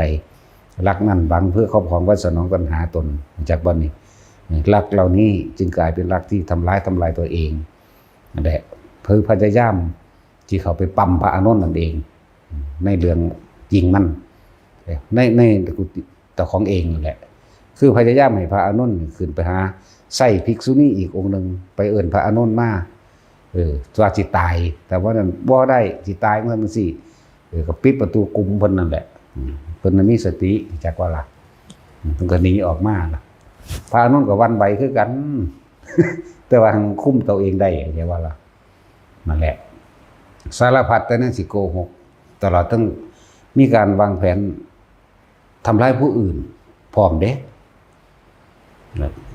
ລັກນັ້ນຫວັງເພື່ອຄອບຄອງໄວ້ສະໜອງຕັນຫາຕົນ ຮູ້ຈັກບໍ່ນີ້? ລັກເຫຼົ່ານີ້ຈຶ່ງກາຍເປັນລັກທີ່ທຳລາຍ ທຳລາຍຕົວເອງ ນັ້ນແຫຼະ ຄືພະຍາຍາມທີ່ເຂົ້າໄປປ້ຳພະອານົນນັ້ນເອງ ໃນເລື່ອງຈິງມັນ ໃນ ໃນກຸຕິເຈົ້າຂອງເອງນັ້ນແຫຼະ ຄືພະຍາຍາມໃຫ້ພະອານົນຂຶ້ນໄປຫາ ໃຊ້ພິກສຸນີອີກອົງໜຶ່ງ ໄປເອີ້ນພະອານົນມາ ເອີ ວ່າຊິຕາຍ ແຕ່ວ່ານັ້ນບໍ່ໄດ້ ຊິຕາຍ ວ່າຊັ້ນຊີ້ ເອີ ກໍປິດປະຕູກຸມເພິ່ນນັ້ນແຫຼະ ເພິ່ນນະມີສະຕິ ຈັກວ່າລະ ເພິ່ນກໍໜີອອກມາລະ ພະອານົນກໍຫວັ່ນໄຫວຄືກັນ ແຕ່ວ່າຫັ້ນຄຸມຕົວເອງໄດ້ ເຫັນວ່າລະ ນັ້ນແຫຼະ ສາລະພັດແຕ່ແນວຊິໂກຫົກ ຕະຫຼອດທັງມີການວາງແຜນທຳລາຍຜູ້ອື່ນພ້ອມເດ້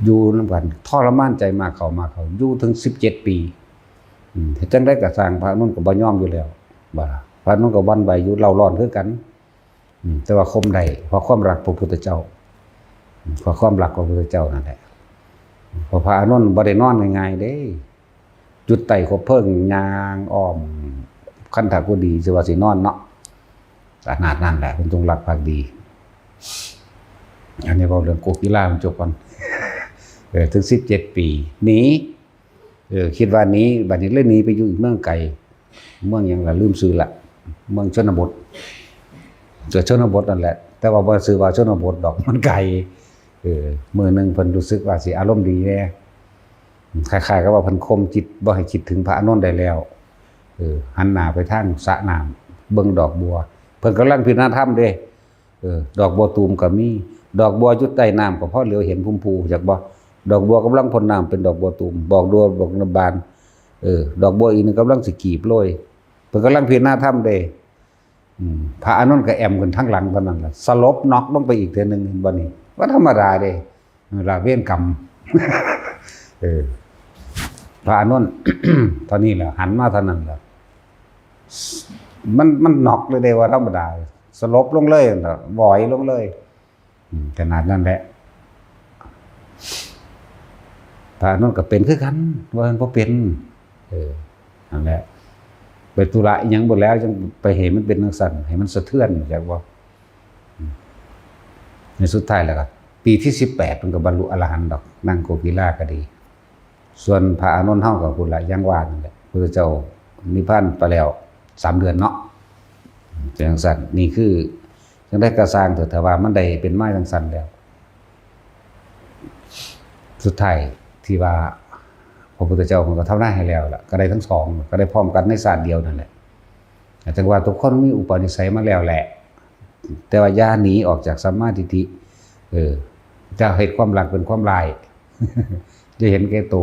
ຢູ່ນຳກັນ ທໍລະມານໃຈມາເຂົ້າ ມາເຂົ້າ ຢູ່ເຖິງສິບເຈັດປີ ອືມ ເຮັດຈັ່ງໃດກໍຊ່າງ ພະອານົນກໍບໍ່ຍອມຢູ່ແລ້ວ ວ່າພະອານົນກໍຫວັ່ນໄຫວຢູ່ ເລົ່າຮ້ອນຄືກັນ ອືມ ແຕ່ວ່າຂົ່ມໄດ້ ເພາະຄວາມລັກພະພຸດທະເຈົ້າ ເພາະຄວາມລັກພະພຸດທະເຈົ້ານັ້ນແຫຼະ ເພາະພະອານົນບໍ່ໄດ້ນອນງ່າຍໆເດ້ ຈຸດໃຕ້ຄົບເພີງ ຍ່າງອ້ອມຄັນທະກຸດີ ຊິວ່າຊິນອນເນາະ ຂະໜາດນັ້ນແຫຼະ ເພິ່ນຈົງລັກພັກດີ ອັນນີ້ເວົ້າເລື່ອງໂກກິລາມັນຈົບກ່ອນ ເອີ ເຖິງສິບເຈັດປີ ໜີ ເອີ ຄິດວ່າໜີ ບັດນີ້ເລີຍໜີໄປຢູ່ອີກເມືອງໄກ ເມືອງຫຍັງລະ ລືມຊື່ລະ ເມືອງຊົນນະບົດ ກໍຊົນນະບົດນັ້ນແຫຼະ ແຕ່ວ່າບໍ່ຊື່ວ່າຊົນນະບົດດອກ ມັນໄກ ເອີ ມື້ໜຶ່ງເພິ່ນຮູ້ສຶກວ່າຊິອາລົມດີແດ່ ຄ້າຍໆກັບວ່າເພິ່ນຂົ່ມຈິດບໍ່ໃຫ້ຄິດເຖິງພະອານົນໄດ້ແລ້ວ ເອີ ຫັນໜ້າໄປທາງສະນ້ຳ ເບິ່ງດອກບົວ ເພິ່ນກຳລັງພິຈາລະນາທຳເດ້ ເອີ ດອກບົວຕູມກໍມີ ດອກບົວຢູ່ໃຕ້ນ້ຳກໍພໍຫຼຽວເຫັນພູມພູ ຮູ້ຈັກບໍ່? ດອກບົວກຳລັງພົ້ນນ້ຳເປັນດອກບົວຕູມ ດອກບົວ ດອກບົວບານ ເອີ ດອກບົວອີກໜຶ່ງກຳລັງຊິກີບໂລຍ ເພິ່ນກຳລັງພິຈາລະນາທຳເດ້ ອືມ ພະອານົນກໍແອ່ມຂຶ້ນທາງຫຼັງເທົ່ານັ້ນລະ ສະຫຼົບນັອກລົງໄປອີກເທື່ອໜຶ່ງ ເຫັນບໍ່ນີ້? ບໍ່ທຳມະດາເດ້ ລະເວນກຳ ເອີ ພະອານົນ ເທົ່ານີ້ແຫຼະ ຫັນມາເທົ່ານັ້ນລະ ມັນ ມັນນັອກເລີຍເດ້ ບໍ່ທຳມະດາ ສະຫຼົບລົງເລີຍ ຫວອຍລົງເລີຍ ອືມ ຂະໜາດນັ້ນແຫຼະ ພະອານົນກໍເປັນຄືກັນ ບໍ່ແມ່ນບໍ່ເປັນ ເອີ ນັ້ນແຫຼະ ໄປທຸລະອີ່ຫຍັງບໍ່ແລ້ວ ຈັ່ງໄປໃຫ້ມັນເປັນຈັ່ງຊັ້ນ ໃຫ້ມັນສະເທືອນ ຮູ້ຈັກບໍ່? ໃນສຸດທ້າຍແລ້ວກໍ ປີທີສິບແປດ ເພິ່ນກໍບັນລຸອະລະຫັນດອກ ນາງໂກກິລາກໍດີ ສ່ວນພະອານົນເຮົາກໍພຸ້ນລະ ຢ່າງວ່ານັ້ນແຫຼະ ພຸດທະເຈົ້ານິບພານໄປແລ້ວສາມເດືອນເນາະ ຈັ່ງຊັ້ນ ນີ້ຄືຈັ່ງໃດກໍຊ່າງເຖາະ ຖ້າວ່າມັນໄດ້ເປັນມາຈັ່ງຊັ້ນແລ້ວ ສຸດທ້າຍທີ່ວ່າພະພຸດທະເຈົ້າເພິ່ນກໍທຳນາຍໃຫ້ແລ້ວລະ ກໍໄດ້ທັງສອງ ກໍໄດ້ພ້ອມກັນໃນຊາດດຽວນັ້ນແຫຼະ ຈັ່ງວ່າທຸກຄົນມີອຸປະນິໄສມາແລ້ວແຫຼະ ແຕ່ວ່າຢ່າໜີອອກຈາກສຳມາທິດຖິ ເອີ ຢ່າເຮັດຄວາມລັກເປັນຄວາມຮ້າຍ ຢ່າເຫັນແກ່ໂຕ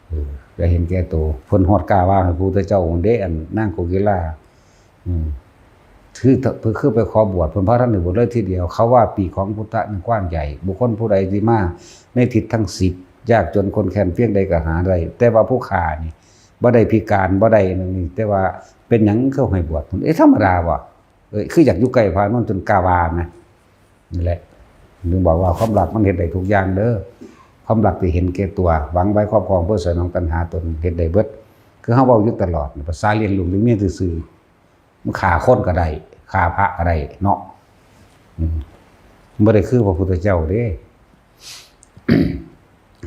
ເອີ ຢ່າເຫັນແກ່ໂຕ ເພິ່ນຮອດກ້າວ່າໃຫ້ພະພຸດທະເຈົ້າເດ້ ອັນນາງໂກກິລາ ອືມ ຄື ຄືໄປຂໍບວດ ເພິ່ນພາທ່ານໄດ້ບວດເລີຍທີດຽວ. ເຂົາວ່າປີກຂອງພຸດທະນັ້ນກວ້າງໃຫຍ່, ບຸກຄົນຜູ້ໃດທີ່ມາໃນທິດທັງສິບ ຍາກຈົນຄົນແຄ້ນພຽງໃດກໍຫາໄດ້, ແຕ່ວ່າຜູ້ຂ້ານີ້ບໍ່ໄດ້ພິການ ບໍ່ໄດ້ນັ້ນນີ້, ແຕ່ວ່າເປັນຫຍັງຄືໃຫ້ບວດ? ເອີ ທຳມະດາບໍ່? ເອີ ຄືຢາກຢູ່ໃກ້ພະອານນນ ຈົນກ້າວ່ານະ. ນີ້ແຫຼະ ເຖິງບອກວ່າຄວາມລັກມັນເຮັດໄດ້ທຸກຢ່າງເດີ. ຄວາມລັກທີ່ເຫັນແກ່ຕົວ ຫວັງໄວ້ຄອບຄອງເພື່ອສະໜອງຕັນຫາຕົນ ເຮັດໄດ້ເບິດ. ຄືເຮົາເວົ້າຢູ່ຕະຫຼອດ ພາສາລ້ຽງລູກລ້ຽງເມຍຊື່ໆ ມັນຂ້າຄົນກໍໄດ້ ຂ້າພະກໍໄດ້ເນາະ. ອືມ ບໍ່ໄດ້ຄືພະພຸດທະເຈົ້າເດ້.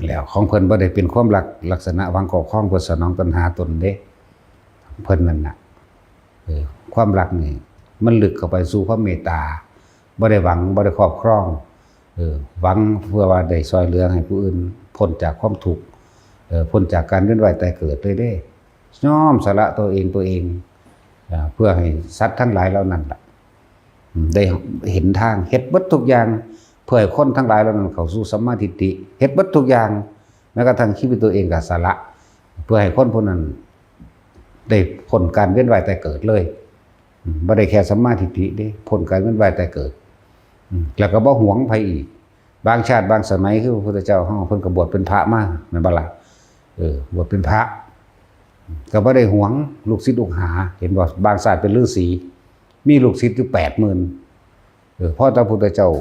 ແລ້ວຂອງເພິ່ນບໍ່ໄດ້ເປັນຄວາມລັກລັກສະນະຫວັງຄອບຄອງເພື່ອສະໜອງຕັນຫາຕົນເດ້ ເພິ່ນນັ້ນນະ. ເອີ ຄວາມລັກນີ້ມັນລຶກເຂົ້າໄປສູ່ຄວາມເມດຕາ, ບໍ່ໄດ້ຫວັງ ບໍ່ໄດ້ຄອບຄອງ, ເອີ ຫວັງເພື່ອວ່າໄດ້ຊ່ວຍເຫຼືອໃຫ້ຜູ້ອື່ນພົ້ນຈາກຄວາມທຸກ, ເອີ ພົ້ນຈາກການວຽນວ່າຍຕາຍເກີດເລີຍເດ້. ຍອມສະຫຼະຕົວເອງ ຕົວເອງ ເອີ ເພື່ອໃຫ້ສັດທັງຫຼາຍເຫຼົ່ານັ້ນລະ ອືມ ໄດ້ເຫັນທາງ, ເຮັດເບິດທຸກຢ່າງ ເພື່ອໃຫ້ຄົນທັງຫຼາຍເຫຼົ່ານັ້ນເຂົ້າສູ່ສຳມາທິດຖິ, ເຮັດເບິດທຸກຢ່າງ ແມ້ກະທັ່ງຊີວິດຕົວເອງກໍສະຫຼະ ເພື່ອໃຫ້ຄົນຜູ້ນັ້ນໄດ້ພົ້ນການວຽນວ່າຍຕາຍເກີດເລີຍ. ອືມ ບໍ່ໄດ້ແຄ່ສຳມາທິດຖິເດ້, ພົ້ນການວຽນວ່າຍຕາຍເກີດ. ອືມ ແລ້ວກໍບໍ່ຫວງໃຜອີກ. ບາງຊາດບາງສະໄໝ ຄືພະພຸດທະເຈົ້າເຮົາ ເພິ່ນກໍບວດເປັນພະມາ ແມ່ນບໍ່ລະ? ເອີ ບວດເປັນພະ ກໍບໍ່ໄດ້ຫວງລູກສິດລູກຫາ, ເຫັນບໍ່? ບາງຊາດເປັນລືສີ ມີລູກສິດຢູ່ແປດໝື່ນ. ເອີ ພໍພະພຸດທະເຈົ້າ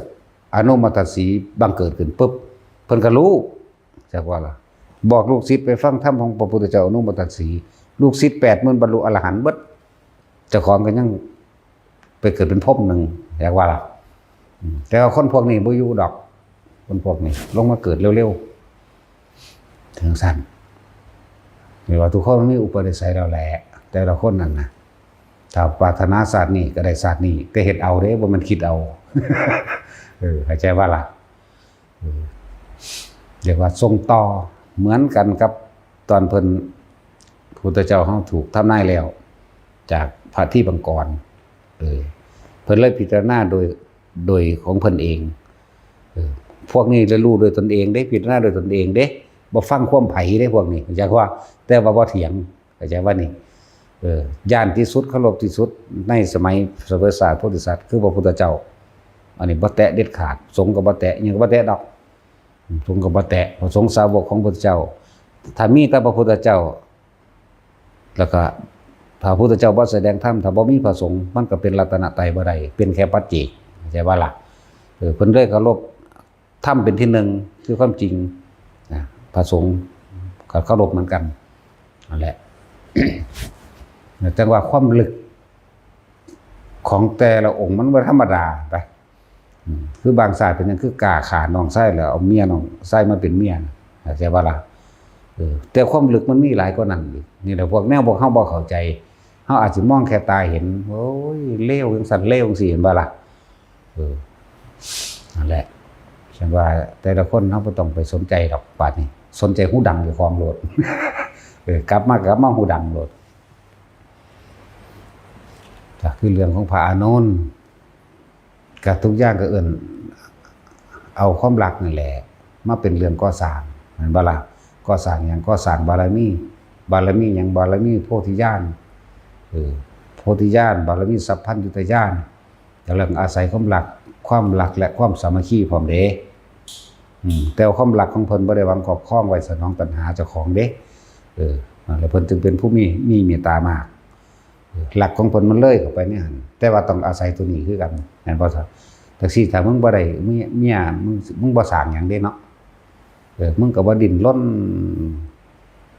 ອະນຸມາຕັດສີບັງເກີດຂຶ້ນປຶບ ເພິ່ນກໍຮູ້ ຈັກວ່າລະ ບອກລູກສິດໄປຟັງທຳຂອງພະພຸດທະເຈົ້າອະນຸມາຕັດສີ, ລູກສິດແປດໝື່ນບັນລຸອະລະຫັນເບິດ. ເຈົ້າຂອງກໍຍັງໄປເກີດເປັນພົມໜຶ່ງ ຢາກວ່າລະ. ອືມ ແຕ່ວ່າຄົນພວກນີ້ບໍ່ຢູ່ດອກ, ຄົນພວກນີ້ລົງມາເກີດເລັວໆ ຈັ່ງຊັ້ນ. ເຫັນວ່າທຸກຄົນມີອຸປະນິໄສແລ້ວແຫຼະ ແຕ່ລະຄົນນັ້ນນະ, ຖ້າປາດຖະໜາຊາດນີ້ກໍໄດ້ຊາດນີ້, ແຕ່ເຮັດເອົາເດ້ ບໍ່ແມ່ນຄິດເອົາ. ເອີ ເຂົ້າໃຈວ່າລະ? ເອີ ຮຽກວ່າສົ່ງຕໍ່ ເໝືອນກັນກັບຕອນເພິ່ນ ພຸດທະເຈົ້າເຮົາຖືກທຳນາຍແລ້ວຈາກພະທີບັງກອນ. ເອີ ເພິ່ນເລີຍພິຈາລະນາໂດຍ ໂດຍຂອງເພິ່ນເອງ. ເອີ ພວກນີ້ລະຮູ້ໂດຍຕົນເອງເດ້, ພິຈາລະນາໂດຍຕົນເອງເດ້, ບໍ່ຟັງຄວາມໃຜເດ້ພວກນີ້. ຢາກວ່າ ແຕ່ວ່າບໍ່ຖຽງ. ເຂົ້າໃຈວ່ານີ້? ເອີ ຢ້ານທີ່ສຸດ ເຄົາລົບທີ່ສຸດໃນສະໄໝສະເວຍສາດໂພທິສັດ ຄືພະພຸດທະເຈົ້າ. ອັນນີ້ບໍ່ແຕະເດັດຂາດ, ສົງກໍບໍ່ແຕະ, ຫຍັງກໍບໍ່ແຕະດອກ. ສົງກໍບໍ່ແຕະ, ພະສົງສາວົກຂອງພະພຸດທະເຈົ້າ. ຖ້າມີແຕ່ພະພຸດທະເຈົ້າ ແລ້ວກໍພະພຸດທະເຈົ້າບໍ່ສະແດງທຳ, ຖ້າບໍ່ມີພະສົງ ມັນກໍເປັນລັດຕະນະໄຕບໍ່ໄດ້, ເປັນແຄ່ປັດເຈກ. ເຂົ້າໃຈວ່າລະ? ເອີ ເພິ່ນເລີຍເຄົາລົບ ທຳເປັນທີໜຶ່ງ ຄືຄວາມຈິງນະ, ພະສົງກໍເຄົາລົບເໝືອນກັນ. ນັ້ນແຫຼະ ຈັ່ງວ່າຄວາມເລິກຂອງແຕ່ລະອົງມັນບໍ່ທຳມະດາໄດ໋. ອືມ ຄືບາງຊາດເປັນຫຍັງຄືກ້າຂ້ານ້ອງຊາຍ ແລ້ວເອົາເມຍນ້ອງຊາຍມາເປັນເມຍນະ, ເຂົ້າໃຈບໍ່ລະ? ເອີ ແຕ່ຄວາມເລິກມັນມີຫຼາຍກວ່ານັ້ນອີກ. ນີ້ແຫຼະ ພວກແນວພວກເຮົາບໍ່ເຂົ້າໃຈ, ເຮົາອາດຊິມອງແຄ່ຕາເຫັນ, ໂອ້ຍ ເລວຈັ່ງຊັ້ນ ເລວຈັ່ງຊີ້ ເຫັນບໍ່ລະ? ເອີ ນັ້ນແຫຼະ ຈັ່ງວ່າແຕ່ລະຄົນເຮົາບໍ່ຕ້ອງໄປສົນໃຈດອກ ບາດນີ້ສົນໃຈຫູດັງເຈົ້າຂອງໂລດ. ເອີ ກັບມາ ກັບມາຫູດັງໂລດ. ກໍຄືເລື່ອງຂອງພະອານົນ ກໍທຸກຢ່າງກໍເອີ້ນເອົາຄວາມລັກນີ້ແຫຼະມາເປັນເລື່ອງກໍ່ສ້າງ ແມ່ນບໍ່ລະ? ກໍ່ສ້າງຫຍັງ? ກໍ່ສ້າງບາລະມີ. ບາລະມີຫຍັງ? ບາລະມີໂພທິຍານ. ເອີ ໂພທິຍານ, ບາລະມີສັບພັນຍຸດຕະຍານ. ກໍເລື່ອງອາໄສຄວາມລັກ, ຄວາມລັກ ແລະ ຄວາມສາມັກຄີພ້ອມເດ້. ອືມ ແຕ່ວ່າຄວາມລັກຂອງເພິ່ນບໍ່ໄດ້ຫວັງຄອບຄອງໄວ້ສະໜອງຕັນຫາເຈົ້າຂອງເດ້. ເອີ ແລ້ວເພິ່ນຈຶ່ງເປັນຜູ້ມີ ມີເມດຕາມາກ. ເອີ ລັກຂອງເພິ່ນມັນເລີຍເຂົ້າໄປໃນຫັ້ນ, ແຕ່ວ່າຕ້ອງອາໄສຕົວນີ້ຄືກັນ ແມ່ນບໍ່? ຈັ່ງຊີ້ ຖ້າມຶງບໍ່ໄດ້ເມຍ ເມຍ ມຶງ ມຶງບໍ່ສ້າງຫຍັງເດ້ເນາະ. ເອີ ມຶງກໍບໍ່ດີ້ນລົນ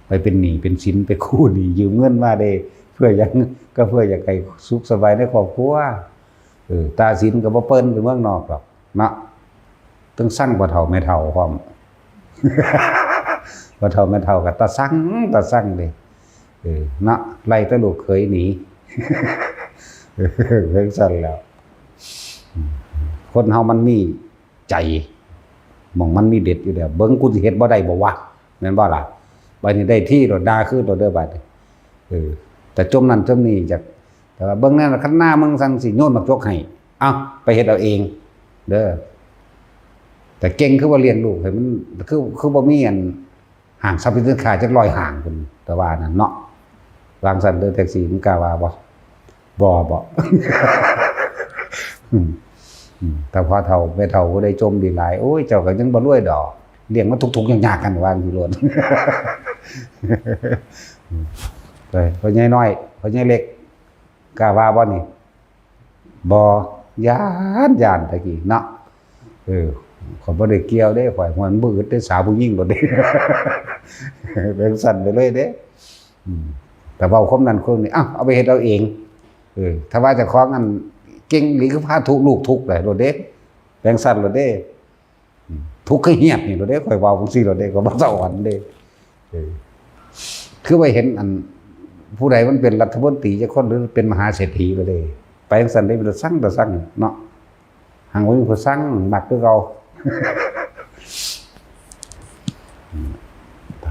ໄປເປັນໜີ້ເປັນສິນ ໄປກູ້ໜີ້ຢືມເງິນມາເດ້. ເພື່ອຫຍັງ? ກໍເພື່ອຢາກໃຫ້ສຸກສະບາຍໃນຄອບຄົວ. ເອີ ຕາສິນກໍບໍ່ເປີ້ນໄປເມືອງນອກດອກເນາະ, ເຖິງຊັງພໍ່ເຖົ້າແມ່ເຖົ້າພ້ອມ. ພໍ່ເຖົ້າແມ່ເຖົ້າກໍຕາຊັງ ຕາຊັງເດ້. ເອີ ເນາະ ໄລ່ແຕ່ລູກເຂີຍໜີ. ເອີ ຈັ່ງຊັ້ນແຫຼະ. ອືມ ຄົນເຮົາມັນມີ ໃຈ ໝ່ອງມັນມີເດັດຢູ່ແລ້ວ. ເບິ່ງ ກູຊິເຮັດບໍ່ໄດ້ບໍ່ວະ ແມ່ນບໍ່ລະ? ບາດນີ້ໄດ້ທີໂລດ ດ່າຄືນໂລດເດີບາດນີ້. ເອີ ແຕ່ຈົ່ມນັ້ນຈົ່ມນີ້ ຢາກ ແຕ່ວ່າເບິ່ງແນວ ຄັນໜ້າມຶງຊັ້ນຊິໂຍນໝາກຈົກໃຫ້. ເອົ້າ ໄປເຮັດເອົາເອງເດີ. ແຕ່ເກັ່ງຄືວ່າລ້ຽງລູກໃຫ້ມັນ ຄື ຄືບໍ່ມີອັນ ຫ້າງສັບສິນຄ້າຈັກຮ້ອຍຫ້າງພຸ້ນ ແຕ່ວ່ານັ້ນເນາະ. ວາງຊັ້ນເດີ ແທັກຊີ ມຶງກ້າວ່າບໍ່? ບໍ່ ບໍ່ ອືມ ອືມ ຖ້າພໍ່ເຖົ້າແມ່ເຖົ້າຜູ້ໃດຈົ່ມດີຫຼາຍ ໂອ້ຍ ເຈົ້າກໍຍັງບໍ່ລວຍດອກ ລ້ຽງມາທຸກໆຍາກໆ ຫັ້ນວ່າຈັ່ງຊີ້ໂລດ ອືມ ເອີ ພໍ່ໃຫຍ່ນ້ອຍ ພໍ່ໃຫຍ່ເລັກ ກ້າວ່າບໍ່ນີ້? ບໍ່ ຢ້ານ ຢ້ານແຕ່ກີ້ເນາະ ເອີ ຂ້ອຍບໍ່ໄດ້ກ່ຽວເດ້ ຂ້ອຍ ມັນບໍ່ອຶດເດ້ ສາວຜູ້ຍິງໂລດເດ້ ແບບຊັ້ນໄປເລີຍເດ້ ອືມ ແຕ່ເວົ້າຄວາມນັ້ນຄວາມນີ້ ເອົ້າ ເອົາໄປເຮັດເອົາເອງ ເອີ ຖ້າວ່າເຈົ້າຂອງອັນເກັ່ງອີ່ຫຼີ ຄືພາທຸກ ລູກທຸກໄດ້ໂລດເດ້ ແບບຊັ້ນໂລດເດ້ ອືມ ທຸກຄືຫຽດນີ້ໂລດເດ້ ຂ້ອຍເວົ້າຈັ່ງຊີ້ໂລດເດ້ ຂ້ອຍບໍ່ສະອອນເດ້ ເອີ ຄືໄປເຫັນອັນ ຜູ້ໃດມັນເປັນລັດຖະມົນຕີຈັກຄົນ ຫຼືເປັນມະຫາເສດຖີໂລດເດ້ ໄປຈັ່ງຊັ້ນເດ້ ເປັນຕາຊັງ ຕາຊັງເນາະ ຫາກບໍ່ມີຜູ້ຊັງ ມັກຄືເກົ່າ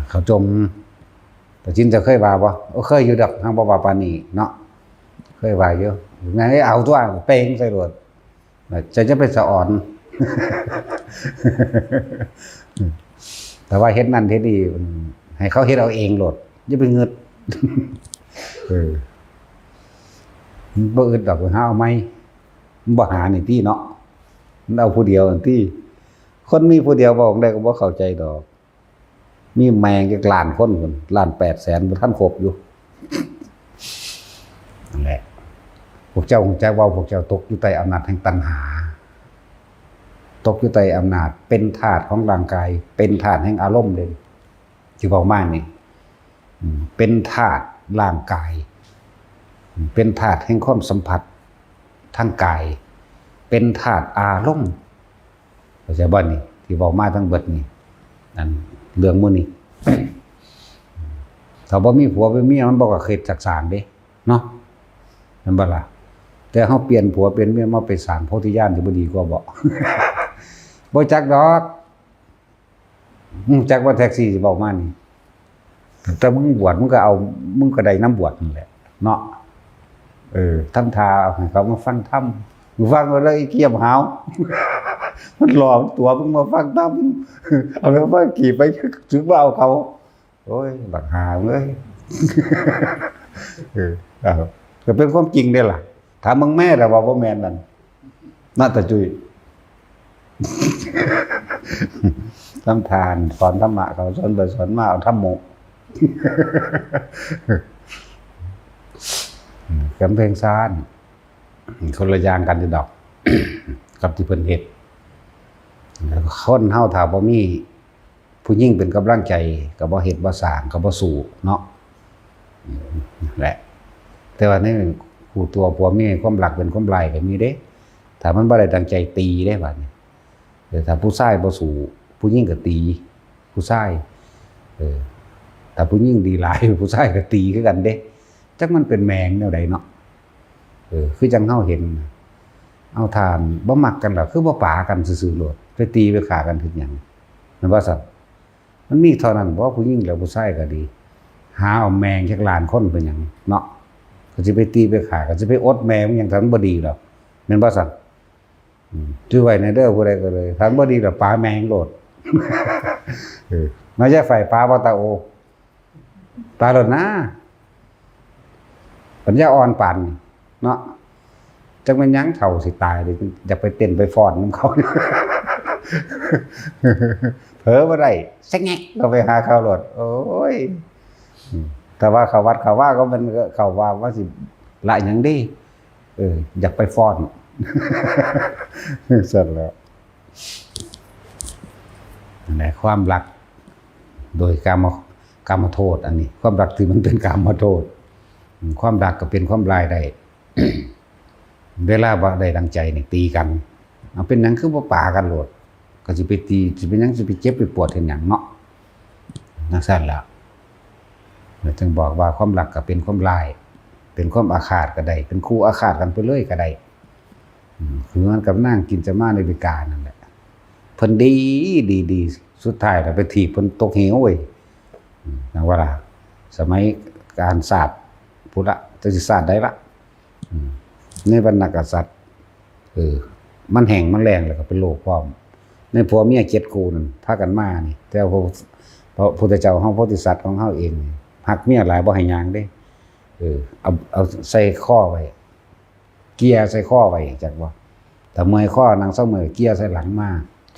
ເຂົາຈົ່ມ ຕາຈິນ ເຈົ້າເຄີຍວ່າບໍ່? ໂອ້ ເຄີຍຢູ່ດອກ ຫາກບໍ່ວ່າປານນີ້ເນາະ ເຄີຍວ່າຢູ່ ແມ່ນເອົາຕົວ ເປ່ງໃສ່ໂລດ ເຈົ້າຢ່າໄປສະອອນ ແຕ່ວ່າເຮັດນັ້ນເຮັດນີ້ ໃຫ້ເຂົາເຮັດເອົາເອງໂລດ ຢ່າໄປງຶດ ເອີ ມັນບໍ່ອຶດດອກ ໄປຫາເອົາໃໝ່ ມັນບໍ່ຫານີ້ຕິເນາະ ມັນເອົາຜູ້ດຽວຫັ້ນຕິ ຄົນມີຜູ້ດຽວ ເວົ້າຈັ່ງໃດກໍບໍ່ເຂົ້າໃຈດອກ ມີແມ່ງຈັກລ້ານຄົນພຸ້ນ ລ້ານແປດແສນ ບໍ່ທັນຄົບຢູ່ ນັ້ນແຫຼະ ພວກເຈົ້າຮູ້ຈັກເວົ້າ ພວກເຈົ້າຕົກຢູ່ໃຕ້ອຳນາດແຫ່ງຕັນຫາ ຕົກຢູ່ໃຕ້ອຳນາດ ເປັນທາດຂອງຮ່າງກາຍ ເປັນທາດແຫ່ງອາລົມເດ້ ທີ່ເວົ້າມານີ້ ອືມ ເປັນທາດຮ່າງກາຍ ເປັນທາດແຫ່ງຄວາມສຳຜັດທາງກາຍ ເປັນທາດອາລົມ ເຂົ້າໃຈບໍ່ນີ້? ທີ່ເວົ້າມາທັງເບິດນີ້ ອັນເລື່ອງມື້ນີ້ ຖ້າບໍ່ມີຜົວເປັນເມຍ ມັນບໍ່ກະເຮັດຈັກສ້າງເດ້ເນາະ ແມ່ນບໍ່ລະ? ແຕ່ເຮົາປ່ຽນຜົວປ່ຽນເມຍມາໄປສ້າງໂພທິຍານ ຊິບໍ່ດີກວ່າບໍ່? ບໍ່ຈັກດອກ ຮູ້ຈັກວ່າແທັກຊີຊິເວົ້າມານີ້ ແຕ່ມຶງບວດ ມຶງກໍເອົາ ມຶງກໍໄດ້ນຳບວດນັ້ນແຫຼະເນາະ ເອີ ທຳທ່າເອົາໃຫ້ເຂົາມາຟັງທຳ ຟັງແລ້ວອີກຽມຫາວ ມັນຫຼອກຕົວ ມຶງມາຟັງທຳ ເອົາແລ້ວມາກີບໄປ ຖືກວ່າເອົາເຂົາ ໂອ້ຍ ບັກຫ່າເອີຍ ເອີ ກໍເປັນຄວາມຈິງເດ້ລະ ຖາມເບິ່ງແມ່ລະວ່າບໍ່ແມ່ນນັ້ນ ນະຕາຈຸ້ຍ ທຳທ່ານ ສອນທຳມະ ເຂົາສອນໄປສອນມາ ເອົາທຳໂມ ກຳແພງຊານ ຄົນລະຢ່າງກັນຢູ່ດອກ ກັບທີ່ເພິ່ນເຮັດ ຄົນເຮົາຖ້າບໍ່ມີ ຜູ້ຍິງເປັນກຳລັງໃຈ ກໍບໍ່ເຮັດບໍ່ສ້າງ ກໍບໍ່ສູ້ເນາະ ອືມ ແຫຼະ ແຕ່ວ່າໃນຄູ່ຕົວຜົວເມຍ ຄວາມລັກເປັນຄວາມຮ້າຍກໍມີເດ້ ຖ້າມັນບໍ່ໄດ້ຕັ້ງໃຈຕີເດ້ບາດນີ້ ເອີ ຖ້າຜູ້ຊາຍບໍ່ສູ້ ຜູ້ຍິງກໍຕີຜູ້ຊາຍ ເອີ ຖ້າຜູ້ຍິງດີຫຼາຍ ຜູ້ຊາຍກໍຕີຄືກັນເດ້ ຈັກມັນເປັນແມງແນວໃດເນາະ ເອີ ຄືຈັ່ງເຮົາເຫັນ ເອົາ ຖ້າບໍ່ມັກກັນລະ ຄືບໍ່ປາກັນຊື່ໆໂລດ ໄປຕີໄປຂ້າກັນເຮັດຫຍັງ ແມ່ນບໍ່ຊັ້ນ? ມັນມີເທົ່ານັ້ນບໍ່ ຜູ້ຍິງແລະຜູ້ຊາຍກໍດີ ຫາເອົາແມ່ງຈັກລ້ານຄົນເປັນຫຍັງເນາະ ກໍຊິໄປຕີໄປຂ້າ ກໍຊິໄປອົດແມ່ມັນຫຍັງ ຖ້າມັນບໍ່ດີດອກ ແມ່ນບໍ່ຊັ້ນ? ອືມ ຈື່ໄວ້ແດ່ເດີ ຜູ້ໃດກໍເລີຍ ຖ້າມັນບໍ່ດີລະປາແມ່ງໂລດ ເອີ ມາຢາໄຟປາບໍ່ຕາໂອ ຕາຍໂລດນາ ປັນຍາອ່ອນປານນີ້ເນາະ ຈັກແມ່ນຫຍັງເຖົ້າຊິຕາຍເດ ຢາກໄປເຕັ້ນໄປຟ້ອນນຳເຂົາ ເຜີບໍ່ໄດ້ ສະແງກເຂົ້າໄປຫາເຂົາໂລດ ໂອ້ຍ ອືມ ແຕ່ວ່າເຂົ້າວັດເຂົ້າວາກໍແມ່ນເຂົ້າວ່າ ວ່າຊິລະຫຍັງດີ ເອີ ຢາກໄປຟ້ອນ ຊັ້ນແຫຼະ ນັ້ນແຫຼະ ຄວາມລັກໂດຍກາມະ ກາມະໂທດ ອັນນີ້ ຄວາມລັກທີ່ມັນເປັນກາມະໂທດ ຄວາມລັກກໍເປັນຄວາມຮ້າຍໄດ້ ເວລາບໍ່ໄດ້ດັ່ງໃຈນີ້ຕີກັນ ເອົາ ເປັນຫຍັງຄືບໍ່ປາກັນໂລດ ກໍຊິໄປຕີ ຊິເປັນຫຍັງ ຊິໄປເຈັບໄປປວດເຮັດຫຍັງເນາະ ຈັ່ງຊັ້ນລະ ແລ້ວຈຶ່ງບອກວ່າຄວາມລັກກໍເປັນຄວາມຮ້າຍ ເປັນຄວາມອາຄາດກໍໄດ້ ເປັນຄູ່ອາຄາດກັນໄປເລີຍກໍໄດ້ ອືມ ຄືກັນກັບນາງກິນຈະມາເນວິການັ້ນແຫຼະ ເພິ່ນດີ ດີ ດີ ສຸດທ້າຍລະໄປຖີບເພິ່ນຕົກເຫວເວີຍ ອືມ ຈັ່ງວ່າລະ ສະໄໝການຊາດພຸ້ນລະ ຈັກຊິຊາດໃດລະ ອືມ ໃນວັນນະກະສັດ ເອີ ມັນແຫ້ງມັນແລ້ງ ແລ້ວກໍເປັນໂລກພ້ອມ ໃນຜົວເມຍເຈັດຄູ່ນັ້ນ ພາກັນມານີ້ ແຕ່ວ່າພະ ພະພຸດທະເຈົ້າເຮົາ ໂພທິສັດຂອງເຮົາເອງ ຮັກເມຍຫຼາຍ ບໍ່ໃຫ້ຍ່າງເດ້ ເອີ ເອົາ ເອົາໃສ່ຄໍໄວ້ ເກຍໃສ່ຄໍໄວ້ ຈັກບໍ່? ຖ້າເມື່ອຍຄໍ ນັ່ງເຊົາເມື່ອຍ ເກຍໃສ່ຫຼັງມາ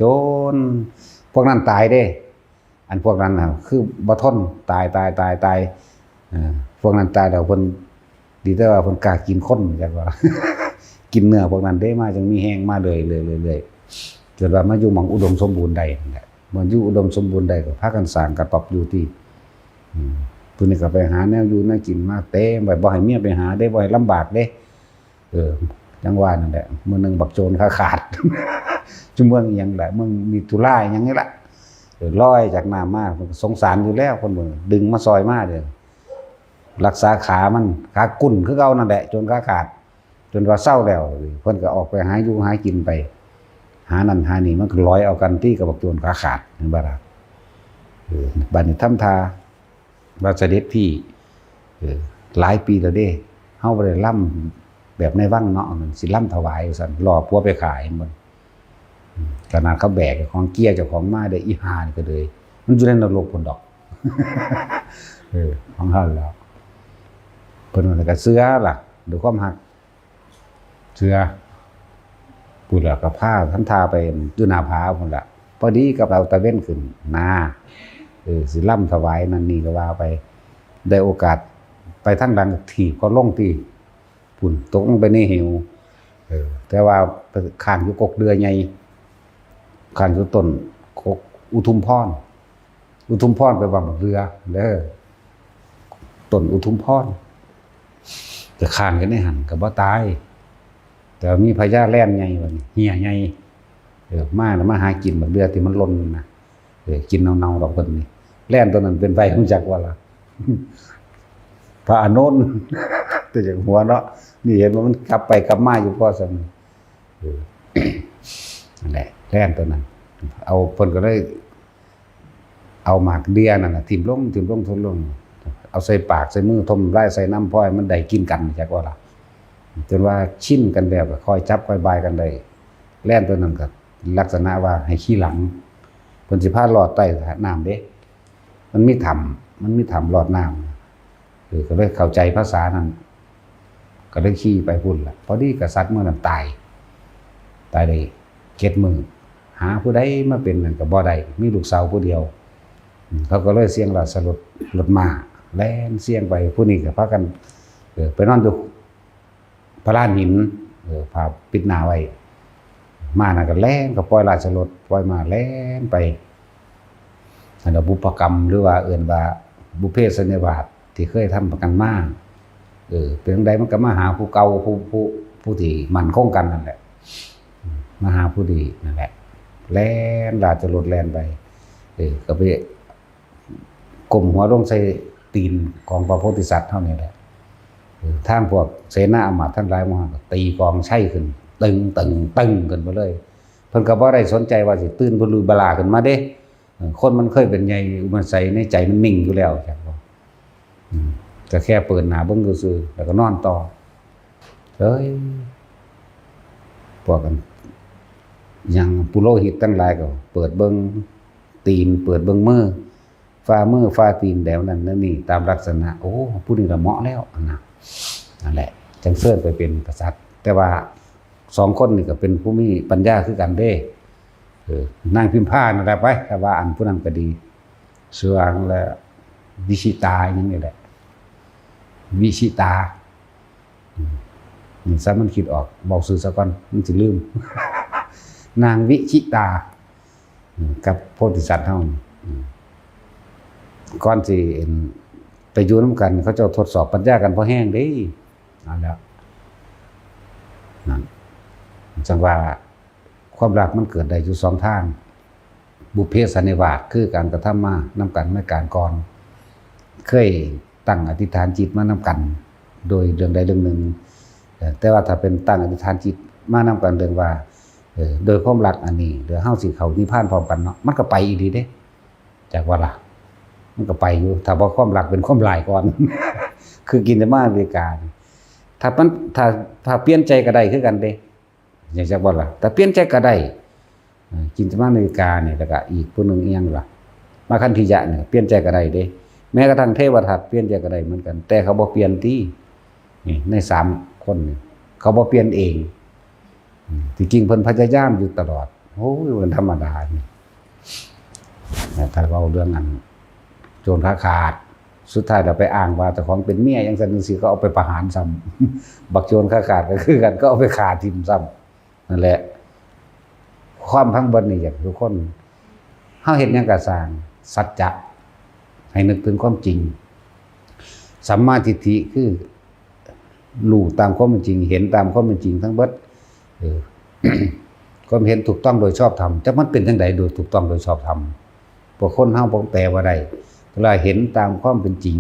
ຈົນພວກນັ້ນຕາຍເດ້. ອັນພວກນັ້ນນະ ຄືບໍ່ທົນ ຕາຍ ຕາຍ ຕາຍ ຕາຍ ເອີ ພວກນັ້ນຕາຍແລ້ວ ເພິ່ນ ດີແຕ່ວ່າເພິ່ນກ້າກິນຄົນ ຈັກວ່າ ກິນເນື້ອພວກນັ້ນເດ້ ມາຈຶ່ງມີແຮງມາເລື້ອຍໆ ເລື້ອຍໆ ຈົນວ່າມາຢູ່ໝ່ອງອຸດົມສົມບູນໄດ້ນັ້ນແຫຼະ. ເມື່ອຢູ່ອຸດົມສົມບູນໄດ້ ກໍພາກັນສ້າງກະຕ໊ອບຢູ່ຕິ ອືມ ຜູ້ນີ້ກໍໄປຫາແນວຢູ່ແນວກິນມາເຕັມໄວ້ ບໍ່ໃຫ້ເມຍໄປຫາເດ້ ບໍ່ໃຫ້ລຳບາກເດ້. ເອີ ຈັ່ງວ່ານັ້ນແຫຼະ ມື້ໜຶ່ງບັກໂຈນຂາຂາດ ຢູ່ເມືອງອີ່ຫຍັງລະ ເມືອງມິຖຸລາອີ່ຫຍັງນີ້ລະ ເອີ ລອຍຈາກນ້ຳມາ ເພິ່ນກໍສົງສານຢູ່ແລ້ວ ເພິ່ນກໍດຶງມາຊ່ອຍມາເດ້ ລັກສາຂາມັນ ຂາກຸ້ນຄືເກົ່ານັ້ນແຫຼະ ໂຈນຂາຂາດ ຈົນວ່າເຊົາແລ້ວ ເພິ່ນກໍອອກໄປຫາຢູ່ຫາກິນໄປ ຫານັ້ນຫານີ້ ມັນກໍລອຍເອົາກັນຕິກັບບັກໂຈນຂາຂາດ ເຫັນບໍ່ລະ? ເອີ ບາດນີ້ທຳທ່າ ວ່າ ສະເດັດພີ່ ເອີ ຫຼາຍປີແລ້ວເດ້ ເຮົາບໍ່ໄດ້ລຳແບບໃນວັງເນາະ ຊິລຳຖວາຍວ່າຊັ້ນ ລໍຜົວໄປຂ້າ ເຫັນບໍ່? ອືມ ຂະໜາດເຂົາແບກເຈົ້າຂອງເກຍເຈົ້າຂອງມາໄດ້ ອີຫ່ານີ້ກໍເລີຍ ມັນຢູ່ໃນນະລົກພຸ້ນດອກ ເອີ ຂອງເຮົາແລ້ວ ເພິ່ນກໍເຊື່ອລະ ດ້ວຍຄວາມຮັກ ເຊື່ອ ພຸ້ນລະ ກໍພາ ທຳທ່າໄປຢູ່ໜ້າຜາພຸ້ນລະ ພໍດີກັບເອົາຕາເວັນຂຶ້ນນາ ເອີ ຊິລຳຖວາຍນັ້ນນີ້ກໍວ່າໄປ ໄດ້ໂອກາດໄປທາງຫຼັງ ຖີບເຂົາລົງທີ່ພຸ້ນ ຕົກລົງໄປໃນເຫວ ເອີ ແຕ່ວ່າໄປຄ້າງຢູ່ກົກເດື່ອໃຫຍ່ ຄ້າງຢູ່ຕົ້ນກົກອຸທຸມພອນ ອຸທຸມພອນແປວ່າບັກເດື່ອເດີ ຕົ້ນອຸທຸມພອນ ກໍຄ້າງຢູ່ໃນຫັ້ນກໍບໍ່ຕາຍ ແຕ່ວ່າມີພະຍາແລນໃຫຍ່ ບາດນີ້ເຫຍໃຫຍ່ ເອີ ມາແລ້ວມາຫາກິນບັກເດື່ອທີ່ມັນຫຼົ່ນນະ ເອີ ກິນເນົ່າໆດອກເພິ່ນນີ້ ແລນຕົວນັ້ນເປັນໃຜຮູ້ຈັກບໍ່ລະ? ພະອານົນ ແຕ່ຢາກຫົວເນາະ ນີ້ເຫັນວ່າມັນກັບໄປກັບມາຢູ່ພໍສ່ຳ ເອີ ນັ້ນແຫຼະ ແລນຕົວນັ້ນ ເອົາ ເພິ່ນກໍເລີຍ ເອົາໝາກເດື່ອນັ້ນນະຖິ້ມລົງ ຖິ້ມລົງ ຖິ້ມລົງ ເອົາໃສ່ປາກໃສ່ມື ຖົມລາຍໃສ່ນຳ ພໍໃຫ້ມັນໄດ້ກິນກັນ ຈັກວ່າລະ ຈົນວ່າຊິນກັນແລ້ວ ກໍຄ່ອຍຈັບຄ່ອຍບາຍກັນໄດ້ ແລນຕົວນັ້ນກໍລັກສະນະວ່າໃຫ້ຂີ່ຫຼັງ ເພິ່ນຊິພາລອດໃຕ້ນ້ຳເດ້ ມັນມີຖ້ຳ ມັນມີຖ້ຳລອດນ້ຳ ເອີ ກໍເລີຍເຂົ້າໃຈພາສານັ້ນ ກໍເລີຍຂີ່ໄປພຸ້ນລະ ພໍດີກະສັດມື້ນັ້ນຕາຍ ຕາຍໄດ້ເຈັດມື້ ຫາຜູ້ໃດມາເປັນນັ້ນກໍບໍ່ໄດ້ ມີລູກສາວຜູ້ດຽວ ເຂົາກໍເລີຍສ່ຽງລາຊະລົດ ລົດມ້າແລ່ນສ່ຽງໄປ ຜູ້ນີ້ກໍພາກັນ ເອີ ໄປນອນຢູ່ ພະລານຫີນ ເອີ ຜ້າປິດໜ້າໄວ້ ມ້ານັ້ນກໍແລ່ນ ກໍປ່ອຍລາຊະລົດ ປ່ອຍມ້າແລ່ນໄປ ອັນນັ້ນບຸບພະກຳ ຫຼືວ່າເອີ້ນວ່າບຸບເພສັນນິວາດ ທີ່ເຄີຍທຳກັນມາ ເອີ ເປັນຈັ່ງໃດມັນກໍມາຫາຜູ້ເກົ່າ ຜູ້ ຜູ້ ຜູ້ທີ່ໝັ້ນຄົງກັນນັ້ນແຫຼະ ມາຫາຜູ້ນີ້ນັ້ນແຫຼະ ແລ່ນລາຊະລົດແລ່ນໄປ ເອີ ກໍໄປ ກົ້ມຫົວລົງໃສ່ຕີນຂອງພະໂພທິສັດເຮົານີ້ແຫຼະ ເອີ ທາງພວກເສນາອາມາດທັງຫຼາຍໝູ່ເຮົາກໍຕີກອງໄຊຂຶ້ນ ຕຶງ ຕຶງ ຕຶງ ຂຶ້ນໄປເລີຍ ເພິ່ນກໍບໍ່ໄດ້ສົນໃຈວ່າຊິຕື່ນບຸລຸຍບະລາຂຶ້ນມາເດ້ ເອີ ຄົນມັນເຄີຍເປັນໃຫຍ່ອຸບັນໄຊ ໃນໃຈມັນນິ່ງຢູ່ແລ້ວ ຈັກບໍ່ ອືມ ກໍແຄ່ເປີດໜ້າເບິ່ງຊື່ໆ ແລ້ວກໍນອນຕໍ່ ເອີຍ ພວກອັນຫຍັງ ປຸໂລຫິດທັງຫຼາຍກໍເປີດເບິ່ງຕີນ ເປີດເບິ່ງມື ຝ່າມືຝ່າຕີນແນວນັ້ນແນວນີ້ຕາມລັກສະນະ ໂອ້ ຜູ້ນີ້ລະເໝາະແລ້ວຫັ້ນນະ ນັ້ນແຫຼະ ຈັ່ງເຊີນໄປເປັນກະສັດ ແຕ່ວ່າສອງຄົນນີ້ກໍເປັນຜູ້ມີປັນຍາຄືກັນເດ້ ເອີ ນາງພິມພານັ້ນແຫຼະໄປ ຖ້າວ່າອັນຜູ້ນັ້ນກໍດີ ຊື່ວ່າຫຍັງລະ ວິຊິຕາຫຍັງນີ້ແຫຼະ ວິຊິຕາ ອືມ ນີ້ຊະ ມັນຄິດອອກ ເວົ້າຊື່ຊະກ່ອນ ມັນຊິລືມ ນາງວິຊິຕາ ອືມ ກັບໂພທິສັດເຮົາ ອືມ ກ່ອນຊິ ອັນ ໄປຢູ່ນຳກັນ ເຂົາເຈົ້າທົດສອບປັນຍາກັນພໍແຮງເດ້ ເອົາແລ້ວ ນັ້ນ ຈັ່ງວ່າ ຄວາມລັກມັນເກີດໄດ້ຢູ່ສອງທາງ ບຸບເພສັນນິວາດ ຄືການກະທຳມານຳກັນໃນການກ່ອນ ເຄີຍຕັ້ງອະທິຖານຈິດມານຳກັນໂດຍເລື່ອງໃດເລື່ອງໜຶ່ງ ເອີ ແຕ່ວ່າຖ້າເປັນຕັ້ງອະທິຖານຈິດມານຳກັນເລື່ອງວ່າ ເອີ ໂດຍຄວາມລັກອັນນີ້ ແລ້ວເຮົາຊິເຂົ້ານິບພານພ້ອມກັນເນາະ ມັນກໍໄປອີ່ຫຼີເດ້ ຈັກວ່າລະ ມັນກໍໄປຢູ່ ຖ້າວ່າຄວາມລັກເປັນຄວາມຫຼາຍກ່ອນ ຄືກິນຈະມາອາເມລິການີ້ ຖ້າມັນ ຖ້າ ຖ້າປ່ຽນໃຈກໍໄດ້ຄືກັນເດ້ ເຫັນຈັກບໍ່ລະ ຖ້າປ່ຽນໃຈກໍໄດ້ ເອີ ກິນຈະມາອາເມລິການີ້ ແລ້ວກໍອີກຜູ້ໜຶ່ງອີ່ຫຍັງລະ ມາຄັນທິຍະນີ້ ປ່ຽນໃຈກໍໄດ້ເດ້ ແມ້ກະທັ່ງເທວະທັດປ່ຽນໃຈກໍໄດ້ເໝືອນກັນ ແຕ່ເຂົາບໍ່ປ່ຽນຕິ ນີ້ໃນສາມຄົນນີ້ ເຂົາບໍ່ປ່ຽນເອງ. ອືມ ທີ່ຈິງເພິ່ນພະຍາຍາມຢູ່ຕະຫຼອດ. ໂອ້ຍ ມັນທຳມະດານີ້ ແຕ່ຖ້າເວົ້າເລື່ອງອັນໂຈນຂາຂາດ ສຸດທ້າຍແລ້ວໄປອ້າງວ່າເຈົ້າຂອງເປັນເມຍ ຈັ່ງຊັ້ນຈັ່ງຊີ້ ກໍເອົາໄປປະຫານຊ້ຳ. ບັກໂຈນຂາຂາດກໍຄືກັນ ກໍເອົາໄປຂ້າຖິ້ມຊ້ຳ. ນັ້ນແຫຼະ ຄວາມທັງເບິດນີ້ ຢາກໃຫ້ທຸກຄົນ ເຮົາເຮັດຫຍັງກໍຊ່າງ ສັດຈະ ໃຫ້ນຶກເຖິງຄວາມຈິງ. ສຳມາທິດຖິຄື ຮູ້ຕາມຄວາມເປັນຈິງ ເຫັນຕາມຄວາມເປັນຈິງທັງເບິດ. ເອີ ຄວາມເຫັນຖືກຕ້ອງໂດຍຊອບທຳ ຈັກມັນເປັນຈັ່ງໃດໂດຍຖືກຕ້ອງໂດຍຊອບທຳ? ພວກຄົນເຮົາບໍ່ແປວ່າໄດ້ ເວລາເຫັນຕາມຄວາມເປັນຈິງ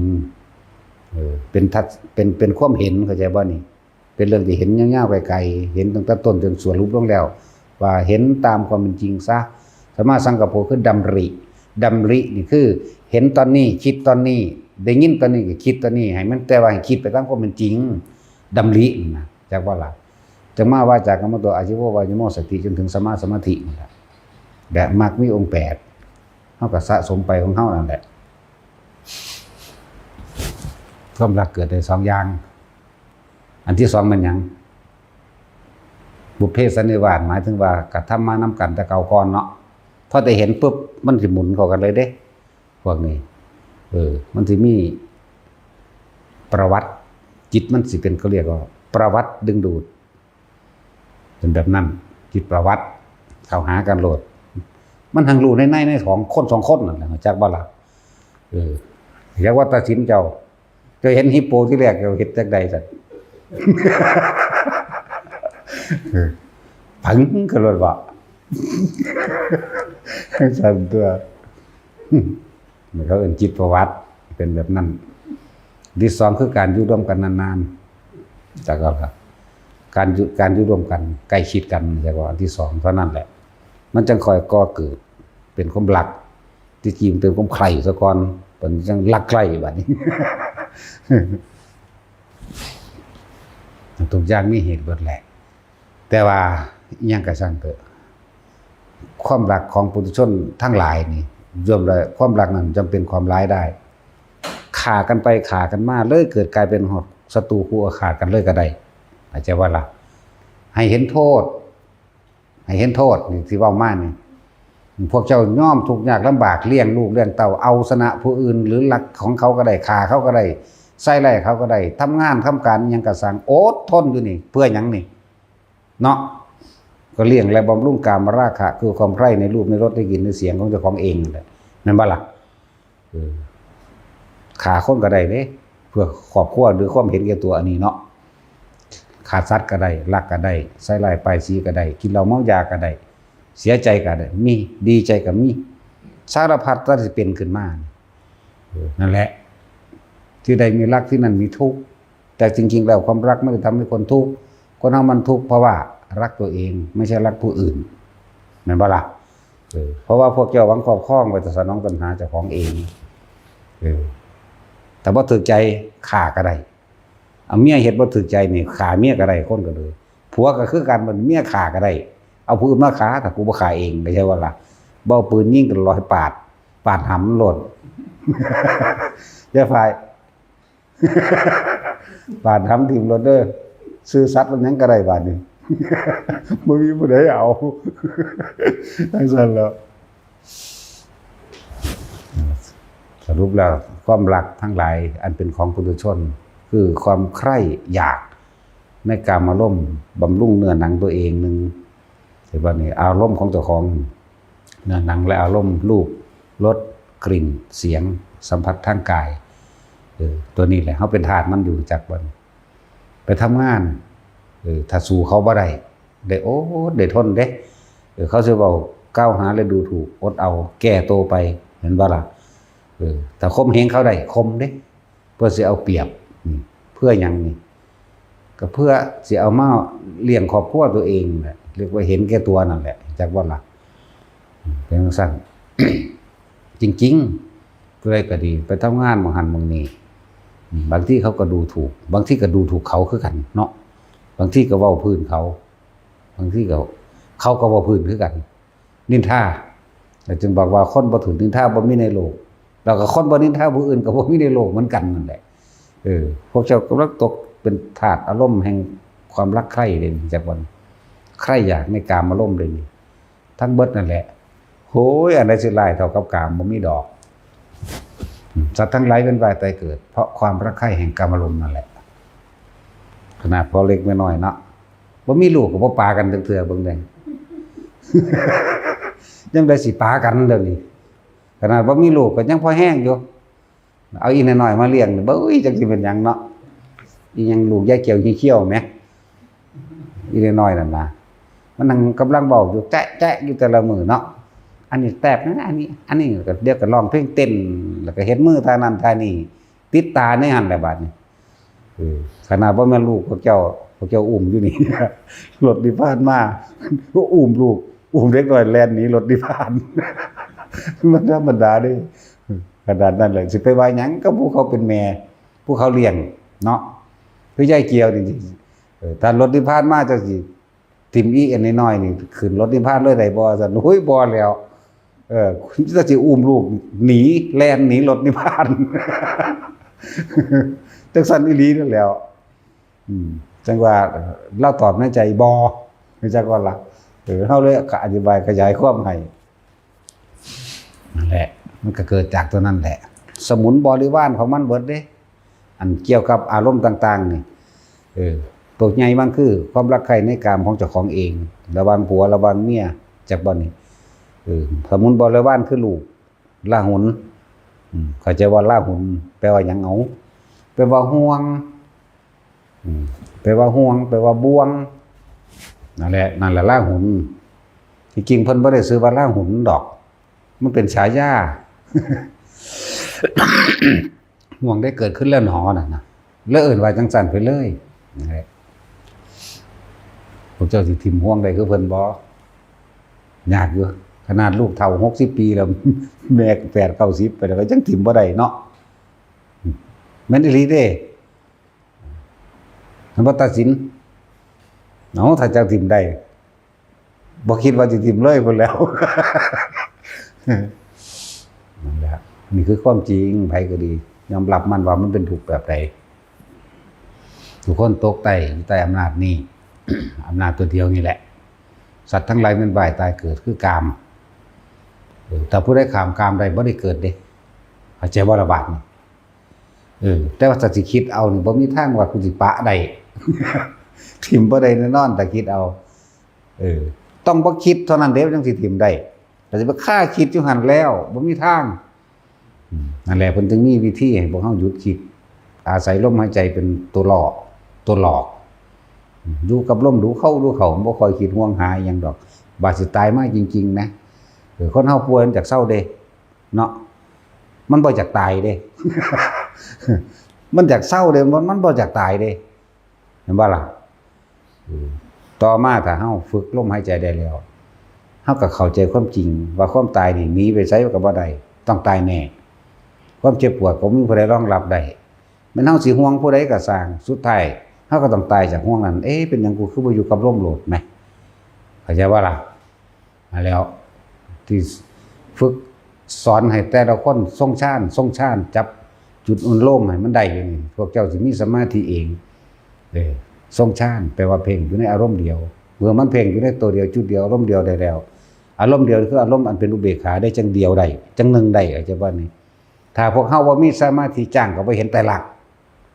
ເອີ ເປັນທັດ ເປັນ ເປັນຄວາມເຫັນ ເຂົ້າໃຈບໍ່ນີ້? ເປັນເລື່ອງທີ່ເຫັນຍາວໆໄກໆ ເຫັນຕັ້ງແຕ່ຕົ້ນຈົນສະຫຼຸບລົງແລ້ວ ວ່າເຫັນຕາມຄວາມເປັນຈິງຊະ. ສຳມາສັງກັບໂປຄືດຳລິ ດຳລິນີ້ຄືເຫັນຕອນນີ້ ຄິດຕອນນີ້ ໄດ້ຍິນຕອນນີ້ກໍຄິດຕອນນີ້ ໃຫ້ມັນ ແຕ່ວ່າໃຫ້ຄິດໄປຕາມຄວາມເປັນຈິງ ດຳລິນະ ຈັກບໍ່ລະ? ຈັກມາວາຈາກຳມະໂຕ ອາຊີວະວາຍາໂມ ສະຕິ ຈົນເຖິງສຳມາສະມາທິນີ້ລະ ແບບມັກມີອົງແປດ ເຮົາກໍສະສົມໄປຂອງເຮົານັ້ນແຫຼະ. ຄວາມລັກເກີດໄດ້ສອງຢ່າງ. ອັນທີສອງແມ່ນຫຍັງ? ບຸບເພສັນນິວາດ ໝາຍເຖິງວ່າກະທຳມານຳກັນແຕ່ເກົ່າກ່ອນເນາະ ພໍແຕ່ເຫັນປຶບ ມັນຊິໝູນເຂົ້າກັນເລີຍເດ້ ພວກນີ້ ເອີ ມັນຊິມີປະຫວັດ ຈິດມັນຊິເປັນ ເຂົາຮຽກວ່າປະຫວັດດຶງດູດ ເປັນແບບນັ້ນ ຈິດປະຫວັດເຂົ້າຫາກັນໂລດ ມັນຫັ້ນຮູ້ໃນໃນ ໃນສອງຄົນ ສອງຄົນນັ້ນແຫຼະ ຮູ້ຈັກບໍ່ລະ? ເອີ ຢາກວ່າຕັດສິນເຈົ້າ ເຈົ້າເຫັນຮິບໂປທີແລກ ເຈົ້າເຮັດຈັ່ງໃດຊັ້ນ? ເອີ ປຶ້ງຂຶ້ນໂລດບໍ່? ຈັ່ງຊັ້ນຕົວະ ເຂົາເອີ້ນຈິດປະຫວັດ ເປັນແບບນັ້ນ. ທີສອງຄືການຢູ່ຮ່ວມກັນນານໆ ແລ້ວກໍການຢູ່ ການຢູ່ຮ່ວມກັນ ໃກ້ຊິດກັນ ແລ້ວກໍອັນທີສອງເທົ່ານັ້ນແຫຼະ ມັນຈັ່ງຄ່ອຍກໍ່ເກີດເປັນຄວາມຮັກ. ທີ່ຈິງເປັນຄວາມໃຄ່ຊະກ່ອນ ມັນຈັ່ງລັກໃຄ່ບາດນີ້. ທຸກຢ່າງມີເຫດເບິດແຫຼະ ແຕ່ວ່າອີ່ຫຍັງກໍຊ່າງເຖາະ ຄວາມລັກຂອງປຸຖຸຊົນທັງຫຼາຍນີ້ ລວມແລ້ວຄວາມລັກນັ້ນຈຳເປັນຄວາມຫຼາຍໄດ້ ຂ້າກັນໄປຂ້າກັນມາ ເລີຍເກີດກາຍເປັນຮອດສັດຕູຄູ່ອາຄາດກັນເລີຍກໍໄດ້ ເຂົ້າໃຈບໍ່ລະ? ໃຫ້ເຫັນໂທດ ໃຫ້ເຫັນໂທດນີ້ທີ່ເວົ້າມານີ້ ພວກເຈົ້າຍອມທຸກຍາກລຳບາກ ລ້ຽງລູກລ້ຽງເຕົ້າ ເອົາຊະນະຜູ້ອື່ນ ຫຼືລັກຂອງເຂົາກໍໄດ້ ຂ້າເຂົາກໍໄດ້ ໃສ່ຮ້າຍເຂົາກໍໄດ້ ທຳງານທຳການອີ່ຫຍັງກໍຊ່າງ ອົດທົນຢູ່ນີ້ ເພື່ອຫຍັງນີ້ ເນາະ? ກໍລ້ຽງ ແລະ ບຳລຸງກາມະລາຄະ ຄືຄວາມໃຄໃນຮູບ ໃນລົດ ໃນກິ່ນ ໃນສຽງຂອງເຈົ້າຂອງເອງນັ້ນແຫຼະ ແມ່ນບໍ່ລະ? ເອີ ຂ້າຄົນກໍໄດ້ເດ້ ເພື່ອຄອບຄົວ ຫຼືຄວາມເຫັນແກ່ຕົວອັນນີ້ເນາະ ຂ້າສັດກໍໄດ້ ລັກກໍໄດ້ ໃສ່ຮ້າຍປ້າຍສີກໍໄດ້ ກິນເຫຼົ້າເມົາຢາກໍໄດ້ ເສຍໃຈກໍໄດ້ ມີ ດີໃຈກໍມີ ສາລະພັດທີ່ເປັນຂຶ້ນມາ ເອີ ນັ້ນແຫຼະ ທີ່ໃດມີລັກ ທີ່ນັ້ນມີທຸກ. ແຕ່ຈິງໆແລ້ວ ຄວາມລັກມັນຈະທຳໃຫ້ຄົນທຸກ ຄົນເຮົາມັນທຸກເພາະວ່າລັກຕົວເອງ ໄມ່ໃຊ່ລັກຜູ້ອື່ນ ແມ່ນບໍ່ລະ? ເອີ ເພາະວ່າພວກເຈົ້າຫວັງຄອບຄອງ ໄວ້ແຕ່ສະໜອງຕັນຫາເຈົ້າຂອງເອງ ເອີ ຖ້າບໍ່ຖືກໃຈຂ້າກໍໄດ້ ເອົາເມຍເຮັດບໍ່ຖືກໃຈນີ້ຂ້າເມຍກໍໄດ້ ຄົນກໍເລີຍ ຜົວກໍຄືກັນ ບັດເມຍຂ້າກໍໄດ້ ເອົາຜູ້ອື່ນມາຂ້າ ຖ້າກູບໍ່ຂ້າເອງ ເຂົ້າໃຈບໍ່ລະ? ບໍ່ເອົາປືນຍິງກໍລອຍປາດ ປາດຫຳໂລດ ຢ່າຝ່າຍ ປາດຫຳຖິ້ມໂລດເດີ ຊື່ສັດມັນຫຍັງກໍໄດ້ບາດນີ້ ບໍ່ມີຜູ້ໃດເອົາ ຈັ່ງຊັ້ນແຫຼະ. ສະຫຼຸບແລ້ວ ຄວາມລັກທັງຫຼາຍອັນເປັນຂອງປຸຖຸຊົນ ຄືຄວາມໃຄຢາກໃນກາມາລົມ ບຳລຸງເນື້ອໜັງຕົວເອງໜຶ່ງ ເຫັນບໍ່ນີ້ ອາລົມຂອງເຈົ້າຂອງ ເນື້ອໜັງ ແລະ ອາລົມ ຮູບ ລົດ ກິ່ນ ສຽງ ສຳຜັດທາງກາຍ ເອີ ຕົວນີ້ແຫຼະ ເຮົາເປັນທາດມັນຢູ່ ຮູ້ຈັກບໍ່? ໄປທຳງານ ເອີ ຖ້າສູ້ເຂົາບໍ່ໄດ້ ໄດ້ອົດໄດ້ທົນເດ້ ເອີ ເຂົາຊິເວົ້າກ່າວຫາ ແລະ ດູຖູກ ອົດເອົາ ແກ້ໂຕໄປ ເຫັນບໍ່ລະ? ເອີ ຖ້າຂົ່ມເຫງເຂົາໄດ້ ຂົ່ມເດ້ ເພື່ອຊິເອົາປຽບ ນີ້ ເພື່ອຫຍັງນີ້? ກໍເພື່ອຊິເອົາມາລ້ຽງຄອບຄົວຕົວເອງແຫຼະ ເອີ້ນວ່າເຫັນແກ່ຕົວນັ້ນແຫຼະ ຮູ້ຈັກບໍ່ລະ? ເປັນຈັ່ງຊັ້ນ ຈິງໆ ຜູ້ໃດກໍດີ ໄປທຳງານໝ່ອງຫັ້ນໝ່ອງນີ້ ບາງທີເຂົາກໍດູຖູກ ບາງທີກໍດູຖູກເຂົາຄືກັນເນາະ ບາງທີກໍເວົ້າພື້ນເຂົາ ບາງທີກໍ ເຂົາກໍເວົ້າພື້ນຄືກັນ ນິນທາ ແລ້ວຈຶ່ງບອກວ່າຄົນບໍ່ຖືກນິນທາບໍ່ມີໃນໂລກ ແລ້ວກໍຄົນບໍ່ນິນທາຜູ້ອື່ນກໍບໍ່ມີໃນໂລກເໝືອນກັນນັ້ນແຫຼະ. ເອີ ພວກເຈົ້າກຳລັງຕົກເປັນທາດອາລົມແຫ່ງ ຄວາມລັກໃຄເດ້ນີ້ ຈັກວ່າໃຄຢາກໃນກາມາລົມເດ້ນີ້ ທັງເບິດນັ້ນແຫຼະ. ໂຫຍ ອັນໃດຊິຫຼາຍເທົ່າກັບກາມ ບໍ່ມີດອກ. ສັດທັງຫຼາຍເວີຍວ່າຍຕາຍເກີດ ເພາະຄວາມລັກໃຄແຫ່ງກາມາລົມນັ້ນແຫຼະ. ຂະໜາດພໍ່ເລັກແມ່ນ້ອຍເນາະ ບໍ່ມີລູກກໍບໍ່ປາກັນຈັກເທື່ອ ເບິ່ງແດ່ ຍັງໄດ້ຊິປາກັນດຽວນີ້. ຂະໜາດບໍ່ມີລູກກໍຍັງພໍແຮງຢູ່ ເອົາອີ່ນ້ອຍໆມາລ້ຽງ ເບິ່ງ ອຸ້ຍ ຈັກຊິເປັນຫຍັງເນາະ. ອີ່ຫຍັງລູກຍາຍກຽວຂີ້ຄ້ຽວແໝ ອີ່ນ້ອຍໆນັ້ນນະ ມັນນັ່ງກຳລັງເວົ້າຢູ່ ແຈະໆຢູ່ແຕ່ລະມື້ເນາະ. ອັນນີ້ແຕບນະ ອັນນີ້ ອັນນີ້ ແລ້ວກໍດຽວກໍຮ້ອງເພງເຕັ້ນ ແລ້ວກໍເຮັດມືທ່ານັ້ນທ່ານີ້ ຕິດຕາໃນຫັ້ນແຫຼະບາດນີ້. ເອີ ຂະໜາດບໍ່ແມ່ນລູກພວກເຈົ້າ ພວກເຈົ້າອຸ້ມຢູ່ນີ້ ລົດນີ້ຜ່ານມາ ກໍອຸ້ມລູກ ອຸ້ມເດັກນ້ອຍແລ່ນໜີລົດນີ້ຜ່ານ ມັນທຳມະດາເດ້. ຂະໜາດນັ້ນແຫຼະ ຊິໄປວ່າຫຍັງກັບຜູ້ເຂົາເປັນແມ່ ຜູ້ເຂົາລ້ຽງເນາະ. ຄືຍາຍກຽວນີ້ ເອີ ຖ້າລົດນີ້ຜ່ານມາ ເຈົ້າຊິຖິ້ມອີ່ອັນນ້ອຍໆນີ້ຂຶ້ນລົດນິບພານເລີຍໄດ້ບໍ່? ວ່າຊັ້ນ. ໂອ້ຍ ບໍ່ແລ້ວ ເອີ ເຈົ້າຊິອຸ້ມລູກໜີ ແລ່ນໜີລົດນິບພານ ຈັ່ງຊັ້ນອີ່ຫຼີນັ້ນແຫຼ້ວ. ອືມ ຈັ່ງວ່າລາວຕອບໃນໃຈ ບໍ່ ຮູ້ຈັກບໍ່ລະ? ເອີ ເຮົາເລີຍອະທິບາຍຂະຫຍາຍຄວາມໃຫ້. ນັ້ນແຫຼະ ມັນກໍເກີດຈາກຕົວນັ້ນແຫຼະ ສະໝຸນບໍລິວານຂອງມັນເບິດເດ້ ອັນກ່ຽວກັບອາລົມຕ່າງໆນີ້. ເອີ ໂຕໃຫຍ່ມັນຄືຄວາມລັກໃຄ່ໃນກາມຂອງເຈົ້າຂອງເອງ ລະຫວ່າງຜົວລະຫວ່າງເມຍ ຈັກບໍ່ນີ້? ເອີ ສະໝຸນບໍລິວານຄືລູກ ລາຫຸນ. ອືມ ເຂົ້າໃຈວ່າລາຫຸນແປວ່າຫຍັງເອົາ? ແປວ່າຫ່ວງ. ອືມ ແປວ່າຫ່ວງ ແປວ່າບ່ວງ ນັ້ນແຫຼະ ນັ້ນແຫຼະລາຫຸນ. ທີ່ຈິງເພິ່ນບໍ່ໄດ້ຊື່ວ່າລາຫຸນດອກ ມັນເປັນສາຍາ ຫ່ວງໄດ້ເກີດຂຶ້ນແລ້ວໜໍ ນັ້ນນະ ແລ້ວເອີ້ນວ່າຈັ່ງຊັ້ນໄປເລີຍ. ນັ້ນແຫຼະ ພວກເຈົ້າຊິຖິ້ມຫ່ວງໄດ້ຄືເພິ່ນບໍ່? ຍາກຢູ່ ຂະໜາດລູກເຖົ້າຫົກສິບປີແລ້ວ ແມ່ແປດເກົ້າສິບໄປແລ້ວ ກໍຍັງຖິ້ມບໍ່ໄດ້ເນາະ. ແມ່ນອີ່ຫຼີເດ້. ມັນບໍ່ຕັດສິນ. ເອົາ ຖ້າເຈົ້າຖິ້ມໄດ້ ບໍ່ຄິດວ່າຊິຖິ້ມເລີຍພຸ້ນແລ້ວ. ນັ້ນແຫຼະ ນີ້ຄືຄວາມຈິງ. ໃຜກໍດີ ຍອມຮັບມັນວ່າມັນເປັນທຸກແບບໃດ. ທຸກຄົນຕົກໃຕ້ ຢູ່ໃຕ້ອຳນາດນີ້ ອຳນາດຕົວດຽວນີ້ແຫຼະ. ສັດທັງຫຼາຍແມ່ນວ່າຍຕາຍເກີດຄືກາມ. ເອີ ຖ້າຜູ້ໃດຂ້າມກາມໄດ້ ບໍ່ໄດ້ເກີດເດ້. ເຂົ້າໃຈບໍ່ລະບາດນີ້? ເອີ ແຕ່ວ່າຖ້າຊິຄິດເອົານີ້ ບໍ່ມີທາງວ່າກູຊິປະໄດ້ ຖິ້ມບໍ່ໄດ້ແນ່ນອນ ຖ້າຄິດເອົາ. ເອີ ຕ້ອງບໍ່ຄິດເທົ່ານັ້ນເດ້ ມັນຈັ່ງຊິຖິ້ມໄດ້. ຖ້າຊິໄປຄາຄິດຢູ່ຫັ້ນແລ້ວ ບໍ່ມີທາງ. ອືມ ນັ້ນແຫຼະ ເພິ່ນຈຶ່ງມີວິທີໃຫ້ພວກເຮົາຢຸດຄິດ ອາໄສລົມຫາຍໃຈເປັນຕົວຫຼອກ ຕົວຫຼອກ. ອືມ ຢູ່ກັບລົມດູເຂົ້າ ດູເຂົ້າ ບໍ່ຄ່ອຍຄິດຫ່ວງຫາອີ່ຫຍັງດອກ. ບາດຊິຕາຍມາຈິງໆນະ ເອີ ຄົນເຮົາປ່ວຍມັນຢາກເຊົາເດ້ ເນາະ ມັນບໍ່ຢາກຕາຍເດ້ ມັນຢາກເຊົາເດ້ ມັນ ມັນບໍ່ຢາກຕາຍເດ້ ເຫັນບໍ່ລະ? ເອີ ຕໍ່ມາຖ້າເຮົາຝຶກລົມຫາຍໃຈໄດ້ແລ້ວ ເຮົາກໍເຂົ້າໃຈຄວາມຈິງວ່າຄວາມຕາຍນີ້ໜີໄປໃສກໍບໍ່ໄດ້ ຕ້ອງຕາຍແນ່. ຄວາມເຈັບປວດກໍບໍ່ມີຜູ້ໃດຮອງຮັບໄດ້. ແມ່ນເຮົາຊິຫ່ວງຜູ້ໃດກໍຊ່າງ ສຸດທ້າຍເຮົາກໍຕ້ອງຕາຍຈາກຫ່ວງນັ້ນ. ເອ ເປັນຫຍັງກູຄືບໍ່ຢູ່ກັບລົມໂລດແມ? ເຂົ້າໃຈບໍ່ລະ? ຫັ້ນແຫຼ້ວ ທີ່ຝຶກສອນໃຫ້ແຕ່ລະຄົນຊົງຊານ ຊົງຊານ ຈັບຈຸດອະໂລມໃຫ້ມັນໄດ້ຢູ່ນີ້ ພວກເຈົ້າຊິມີສະມາທິເອງ. ເອີ ຊົງຊານແປວ່າເພັ່ງຢູ່ໃນອາລົມດຽວ. ເມື່ອມັນເພັ່ງຢູ່ໃນໂຕດຽວ ຈຸດດຽວ ອາລົມດຽວໄດ້ແລ້ວ ອາລົມດຽວຄືອາລົມອັນເປັນອຸເບກຂາໄດ້ ຈັ່ງດຽວໄດ້ ຈັ່ງໜຶ່ງໄດ້ ເຂົ້າໃຈບໍ່ນີ້? ຖ້າພວກເຮົາບໍ່ມີສະມາທິ ຈ້າງກໍບໍ່ເຫັນໄຕລັກ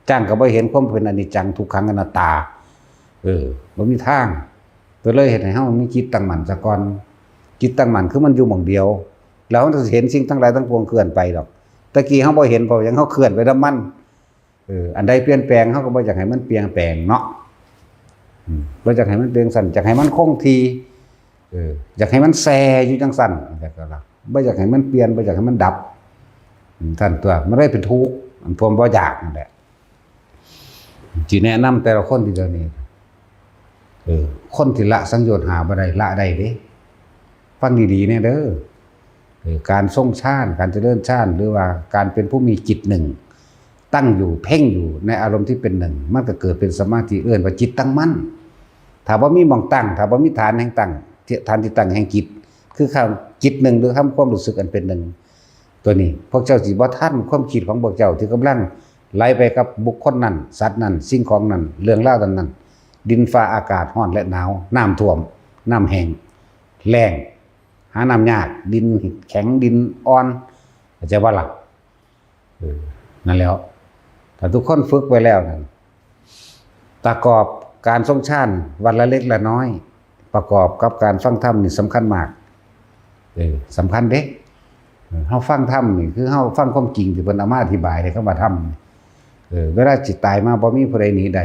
ຈ້າງກໍບໍ່ເຫັນຄວາມເປັນອະນິດຈັງ ທຸກຂັງ ອະນັດຕາ. ເອີ ບໍ່ມີທາງ. ກໍເລີຍເຮັດໃຫ້ເຮົາມີຈິດຕັ້ງໝັ້ນຊະກ່ອນ. ຈິດຕັ້ງໝັ້ນຄືມັນຢູ່ໝ່ອງດຽວ ແລ້ວເຮົາຈະເຫັນສິ່ງທັງຫຼາຍທັງປວງເຄື່ອນໄປດອກ. ແຕ່ກີ້ເຮົາບໍ່ເຫັນ ເພາະຫຍັງ? ເຮົາເຄື່ອນໄປນຳມັນ. ເອີ ອັນໃດປ່ຽນແປງ ເຮົາກໍບໍ່ຢາກໃຫ້ມັນປ່ຽນແປງເນາະ. ອືມ ບໍ່ຢາກໃຫ້ມັນເປັນຈັ່ງຊັ້ນ ຢາກໃຫ້ມັນຄົງທີ່. ເອີ ຢາກໃຫ້ມັນແຊ່ຢູ່ຈັ່ງຊັ້ນ ບໍ່ຢາກໃຫ້ມັນປ່ຽນ ບໍ່ຢາກໃຫ້ມັນດັບ. ອືມ ຊັ້ນຕົວະ ມັນເລີຍເປັນທຸກ ອັນພວມບໍ່ຢາກນັ້ນແຫຼະ. ຊິແນະນຳແຕ່ລະຄົນທີ່ດຽວນີ້ ເອີ ຄົນທີ່ລະສັງໂຍດຫ້າບໍ່ໄດ້ ລະໄດ້ເດ້. ຟັງດີໆແດ່ເດີ. ເອີ ການຊົງຊານ ການຈະເລີນຊານ ຫຼືວ່າການເປັນຜູ້ມີຈິດໜຶ່ງ ຕັ້ງຢູ່ ເພັ່ງຢູ່ໃນອາລົມທີ່ເປັນໜຶ່ງ ມັນກໍເກີດເປັນສະມາທິ ເອີ້ນວ່າຈິດຕັ້ງໝັ້ນ. ຖ້າບໍ່ມີໝ່ອງຕັ້ງ ຖ້າບໍ່ມີຖານແຫ່ງຕັ້ງ ຖານທີ່ຕັ້ງແຫ່ງຈິດ ຄືຄຳຈິດໜຶ່ງ ຫຼືຄຳຄວາມຮູ້ສຶກອັນເປັນໜຶ່ງ ຕົວນີ້ ພວກເຈົ້າຊິບໍ່ທັນຄວາມຄິດຂອງພວກເຈົ້າທີ່ກຳລັງໄຫຼໄປກັບບຸກຄົນນັ້ນ ສັດນັ້ນ ສິ່ງຂອງນັ້ນ ເລື່ອງລາວນັ້ນໆ. ດິນຟ້າອາກາດຮ້ອນ ແລະ ໜາວ, ນ້ຳຖ້ວມ, ນ້ຳແຫ້ງ, ແລ້ງ, ຫານ້ຳຍາກ, ດິນແຂງ, ດິນອ່ອນ, ເຂົ້າໃຈບໍ່ລະ? ເອີ ນັ້ນແຫຼ້ວ ຖ້າທຸກຄົນຝຶກໄວ້ແລ້ວນັ້ນ ປະກອບການຊົງຊານວັນລະເລັກລະນ້ອຍ ປະກອບກັບການຟັງທຳນີ້ສຳຄັນມາກ. ເອີ ສຳຄັນເດ້. ເອີ ເຮົາຟັງທຳນີ້ຄືເຮົາຟັງຄວາມຈິງທີ່ເພິ່ນເອົາມາອະທິບາຍໃນຄຳວ່າທຳນີ້. ເອີ ເວລາຊິຕາຍມາບໍ່ມີຜູ້ໃດໜີໄດ້.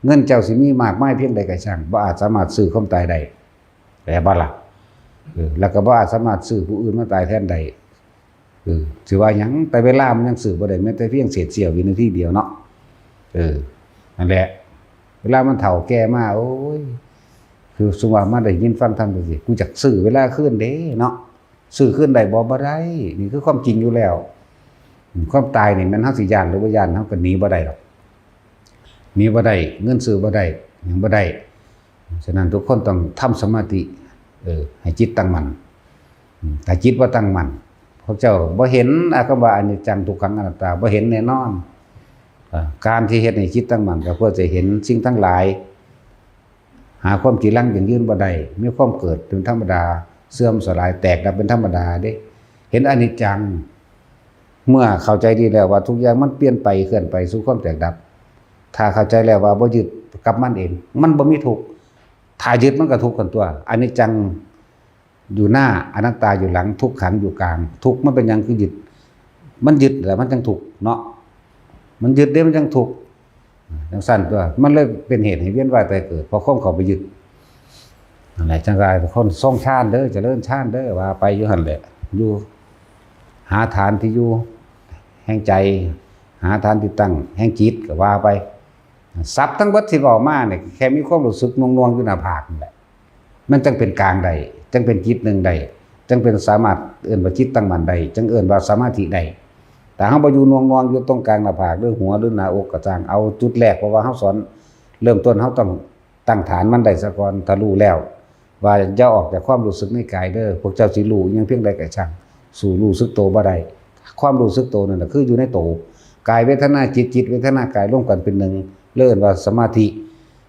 ເງິນເຈົ້າຊິມີມາກມາຍພຽງໃດກໍຊ່າງ ບໍ່ອາດສາມາດຊື້ຄວາມຕາຍໄດ້. ແມ່ນບໍ່ລະ? ເອີ ແລ້ວກໍບໍ່ອາດສາມາດຊື້ຜູ້ອື່ນມາຕາຍແທນໄດ້. ເອີ ຊິວ່າຫຍັງ? ແຕ່ເວລາມັນຍັງຊື້ບໍ່ໄດ້ ແມ້ແຕ່ພຽງເສດເສ້ຽວວິນາທີດຽວເນາະ. ເອີ ນັ້ນແຫຼະ ເວລາມັນເຖົ້າແກ່ມາ ໂອ້ຍ ຄືສົມມຸດວ່າມາໄດ້ຍິນຟັງທຳຈັ່ງຊີ້ ກູຢາກຊື້ເວລາຄືນເດ້ເນາະ. ຊື້ຄືນໄດ້ບໍ່? ບໍ່ໄດ້. ນີ້ຄືຄວາມຈິງຢູ່ແລ້ວ. ຄວາມຕາຍນີ້ແມ່ນເຮົາຊິຢ້ານຫຼືບໍ່ຢ້ານ ເຮົາກໍໜີບໍ່ໄດ້ດອກ. ໜີບໍ່ໄດ້, ເງິນຊື້ບໍ່ໄດ້, ຫຍັງບໍ່ໄດ້. ສະນັ້ນທຸກຄົນຕ້ອງທຳສະມາທິ ເອີ ໃຫ້ຈິດຕັ້ງໝັ້ນ. ອາ ຖ້າຈິດບໍ່ຕັ້ງໝັ້ນ ພວກເຈົ້າບໍ່ເຫັນ ອາ ຄຳວ່າອະນິດຈັງ ທຸກຂັງ ອະນັດຕາ ບໍ່ເຫັນແນ່ນອນ. ອາ ການທີ່ເຮັດໃຫ້ຈິດຕັ້ງໝັ້ນ ກໍເພື່ອຈະເຫັນສິ່ງທັງຫຼາຍ ຫາຄວາມຈີລັງຢັ້ງຢືນບໍ່ໄດ້, ມີຄວາມເກີດເປັນທຳມະດາ, ເສື່ອມສະຫຼາຍ, ແຕກດັບເປັນທຳມະດາເດ້. ເຫັນອະນິດຈັງ. ເມື່ອເຂົ້າໃຈດີແລ້ວວ່າທຸກຢ່າງມັນປ່ຽນໄປ, ເຄື່ອນໄປສູ່ຄວາມແຕກດັບ, ຖ້າເຂົ້າໃຈແລ້ວວ່າບໍ່ຍຶດກັບມັນເອງ, ມັນບໍ່ມີທຸກ. ຖ້າຍຶດມັນກໍທຸກຫັ້ນຕົວະ. ອະນິດຈັງຢູ່ໜ້າ, ອະນັດຕາຢູ່ຫຼັງ, ທຸກຂັງຢູ່ກາງ. ທຸກມັນເປັນຫຍັງຄືຍຶດ? ມັນຍຶດແລ້ວມັນຈັ່ງທຸກເນາະ, ມັນຍຶດເດ້ມັນຈັ່ງທຸກ. ຈັ່ງຊັ້ນຕົວະ ມັນເລີຍເປັນເຫດໃຫ້ວຽນວ່າຍຕາຍເກີດ ເພາະຄວາມເຂົ້າໄປຍຶດ. ນັ້ນແຫຼະ ຈັ່ງວ່າຄົນຊົງຊານເດີ ຈະເລີນຊານເດີ ວ່າໄປຢູ່ຫັ້ນແຫຼະ. ຢູ່ ຫາຖານທີ່ຢູ່ແຫ່ງໃຈ, ຫາຖານທີ່ຕັ້ງແຫ່ງຈິດ ກໍວ່າໄປ. ສັບທັງເບິດທີ່ເວົ້າມານີ້ ແຄ່ມີຄວາມຮູ້ສຶກໜ່ວງໆຢູ່ໜ້າຜາກນັ້ນແຫຼະ. ມັນຈັ່ງເປັນກາງໄດ້, ຈັ່ງເປັນຈິດໜຶ່ງໄດ້, ຈັ່ງເປັນສາມາດເອີ້ນວ່າຈິດຕັ້ງໝັ້ນໄດ້, ຈັ່ງເອີ້ນວ່າສະມາທິໄດ້. ຖ້າເຮົາບໍ່ຢູ່ໜ່ວງໆຢູ່ຕົງກາງໜ້າຜາກ ຫຼື ຫົວ ຫຼື ໜ້າອົກກໍຊ່າງ, ເອົາຈຸດແລກ, ເພາະວ່າເຮົາສອນເລີ່ມຕົ້ນ ເຮົາຕ້ອງຕັ້ງຖານມັນໄດ້ຊະກ່ອນ. ຖ້າຮູ້ແລ້ວວ່າຢ່າອອກຈາກຄວາມຮູ້ສຶກໃນກາຍເດີ, ພວກເຈົ້າຊິຮູ້ອີ່ຫຍັງພຽງໃດກໍຊ່າງ, ສູ້ຮູ້ສຶກໂຕບໍ່ໄດ້. ຄວາມຮູ້ສຶກໂຕນັ້ນນະ ຄືຢູ່ໃນໂຕ, ກາຍເວທະນາຈິດ, ຈິດເວທະນາກາຍລວມກັນເປັນໜຶ່ງ, ເອີ້ນວ່າສະມາທິ.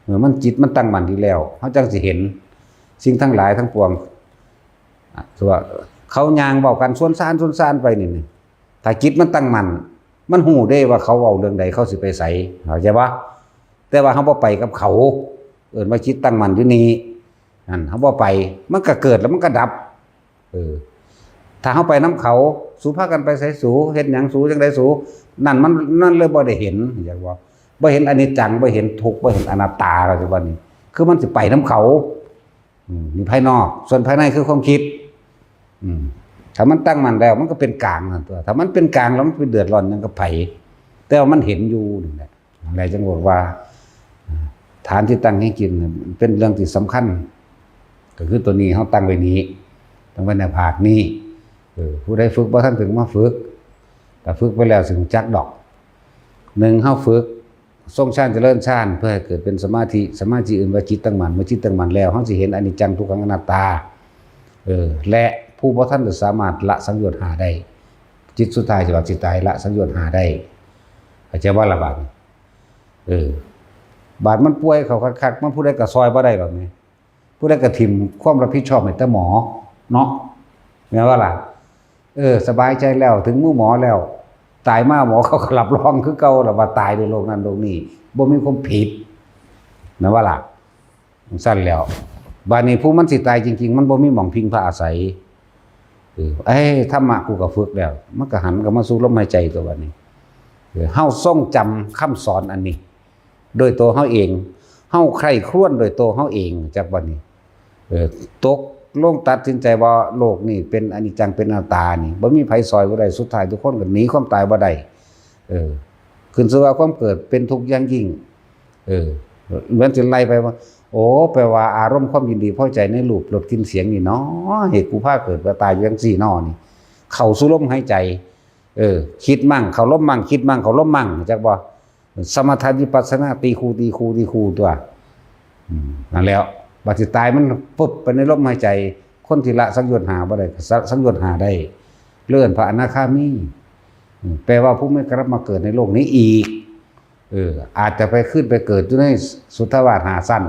ເມື່ອມັນຈິດມັນຕັ້ງໝັ້ນດີແລ້ວ, ເຮົາຈັ່ງຊິເຫັນສິ່ງທັງຫຼາຍທັງປວງ. ອາ ຄືວ່າເຂົາຍ່າງເວົ້າກັນຊວນຊານຊວນຊານໄປນີ້, ນີ້ ຖ້າຈິດມັນຕັ້ງໝັ້ນ, ມັນຮູ້ເດ້ວ່າເຂົາເວົ້າເລື່ອງໃດ, ເຂົາຊິໄປໃສ, ເຂົ້າໃຈບໍ່? ແຕ່ວ່າເຮົາບໍ່ໄປກັບເຂົາ, ເອີ້ນວ່າຈິດຕັ້ງໝັ້ນຢູ່ນີ້. ນັ້ນ ເຮົາບໍ່ໄປ, ມັນກໍເກີດແລ້ວມັນກໍດັບ. ເອີ ຖ້າເຮົາໄປນຳເຂົາ, ສູພາກັນໄປໃສສູ, ເຮັດຫຍັງສູ, ຈັ່ງໃດສູ, ນັ້ນມັນ ນັ້ນເລີຍບໍ່ໄດ້ເຫັນ, ເຫັນບໍ່? ບໍ່ເຫັນອະນິດຈັງ, ບໍ່ເຫັນທຸກ, ບໍ່ເຫັນອະນັດຕາ, ເຂົ້າໃຈບໍ່ນີ້? ຄືມັນຊິໄປນຳເຂົາ. ອືມ ຢູ່ພາຍນອກ, ສ່ວນພາຍໃນຄືຄວາມຄິດ. ອືມ ຖ້າມັນຕັ້ງໝັ້ນແລ້ວ ມັນກໍເປັນກາງນັ້ນຕົວະ. ຖ້າມັນເປັນກາງແລ້ວ ມັນໄປເດືອດຮ້ອນຫຍັງກັບໃຜ? ແຕ່ວ່າມັນເຫັນຢູ່ນັ້ນແຫຼະ. ແລ້ວຈຶ່ງບອກວ່າ ຖານທີ່ຕັ້ງແຫ່ງຈິດເປັນເລື່ອງທີ່ສຳຄັນ, ກໍຄືຕົວນີ້ເຮົາຕັ້ງໄວ້ນີ້, ຕັ້ງໄວ້ໃນພາກນີ້. ເອີ ຜູ້ໃດຝຶກບໍ່ທັນເປັນກໍມາຝຶກ, ຖ້າຝຶກໄປແລ້ວຊິຮູ້ຈັກດອກ. ໜຶ່ງ ເຮົາຝຶກຊົງຊານຈະເລີນຊານ ເພື່ອໃຫ້ເກີດເປັນສະມາທິ, ສະມາທິເອີ້ນວ່າຈິດຕັ້ງໝັ້ນ. ເມື່ອຈິດຕັ້ງໝັ້ນແລ້ວ ເຮົາຊິເຫັນອະນິດຈັງ ທຸກຂັງ ອະນັດຕາ. ເອີ ແລະ ຜູ້ບໍ່ທັນຈະສາມາດລະສັງໂຍດຫ້າໄດ້, ຈິດສຸດທ້າຍທີ່ວ່າຊິຕາຍ ລະສັງໂຍດຫ້າໄດ້. ເຂົ້າໃຈບໍ່ລະບາດນີ້? ເອີ ບາດມັນປ່ວຍເຂົ້າຄັກໆ ມັນຜູ້ໃດກໍຊ່ອຍບໍ່ໄດ້ດອກນີ້, ຜູ້ໃດກໍຖິ້ມຄວາມຮັບຜິດຊອບໃຫ້ແຕ່ໝໍເນາະ, ແມ່ນບໍ່ລະ? ເອີ ສະບາຍໃຈແລ້ວ ເຖິງມືໝໍແລ້ວ, ຕາຍມາໝໍເຂົາກໍຮັບຮອງຄືເກົ່າລະວ່າຕາຍດ້ວຍໂລກນັ້ນໂລກນີ້, ບໍ່ມີຄວາມຜິດ, ແມ່ນບໍ່ລະ? ຈັ່ງຊັ້ນແລ້ວ ບາດນີ້ຜູ້ມັນຊິຕາຍຈິງໆ ມັນບໍ່ມີໝ່ອງພິງພາອາໄສ. ເອີ ເອີ ທຳມະກູກໍຝຶກແລ້ວ, ມັນກໍຫັນເຂົ້າມາສູ່ລົມຫາຍໃຈຕົວະບາດນີ້. ເອີ ເຮົາຊົງຈຳຄຳສອນອັນນີ້ໂດຍຕົວເຮົາເອງ, ເຮົາໃຄ່ຄວນໂດຍຕົວເຮົາເອງ, ຈັກບາດນີ້. ເອີ ຕົກລົງຕັດສິນໃຈວ່າໂລກນີ້ເປັນອະນິດຈັງ ເປັນອະນັດຕານີ້, ບໍ່ມີໃຜຊ່ອຍບໍ່ໄດ້, ສຸດທ້າຍທຸກຄົນກໍໜີຄວາມຕາຍບໍ່ໄດ້. ເອີ ຂຶ້ນຊື່ວ່າຄວາມເກີດເປັນທຸກຢ່າງຍິ່ງ. ເອີ ແມ່ນຊິໄລ່ໄປວ່າ ໂອ້ ແປວ່າອາລົມຄວາມຍິນດີພໍໃຈໃນຮູບ ລົດ ກິ່ນ ສຽງນີ້ເນາະ ເຮັດກູພາເກີດມາຕາຍຢູ່ຈັ່ງຊີ້ເນາະນີ້, ເຂົ້າສູ່ລົມຫາຍໃຈ. ເອີ ຄິດໝັ້ງ ເຂົ້າລົມໝັ້ງ ຄິດໝັ້ງ ເຂົ້າລົມໝັ້ງ ຮູ້ຈັກບໍ່? ສະມະຖະວິປັດສະນາ ຕີຄູ່ ຕີຄູ່ ຕີຄູ່ຕົວະ. ອືມ ນັ້ນແຫຼ້ວ ບາດຊິຕາຍມັນປຶບໄປໃນລົມຫາຍໃຈ. ຄົນທີ່ລະສັງໂຍດຫ້າບໍ່ໄດ້ ກໍສະ ສັງໂຍດຫ້າໄດ້ ເອີ້ນພະອະນາຄາມີ. ອືມ ແປວ່າຜູ້ບໍ່ກັບມາເກີດໃນໂລກນີ້ອີກ. ເອີ ອາດຈະໄປ ຂຶ້ນໄປເກີດຢູ່ໃນສຸດທະວາດຫ້າຊັ້ນ.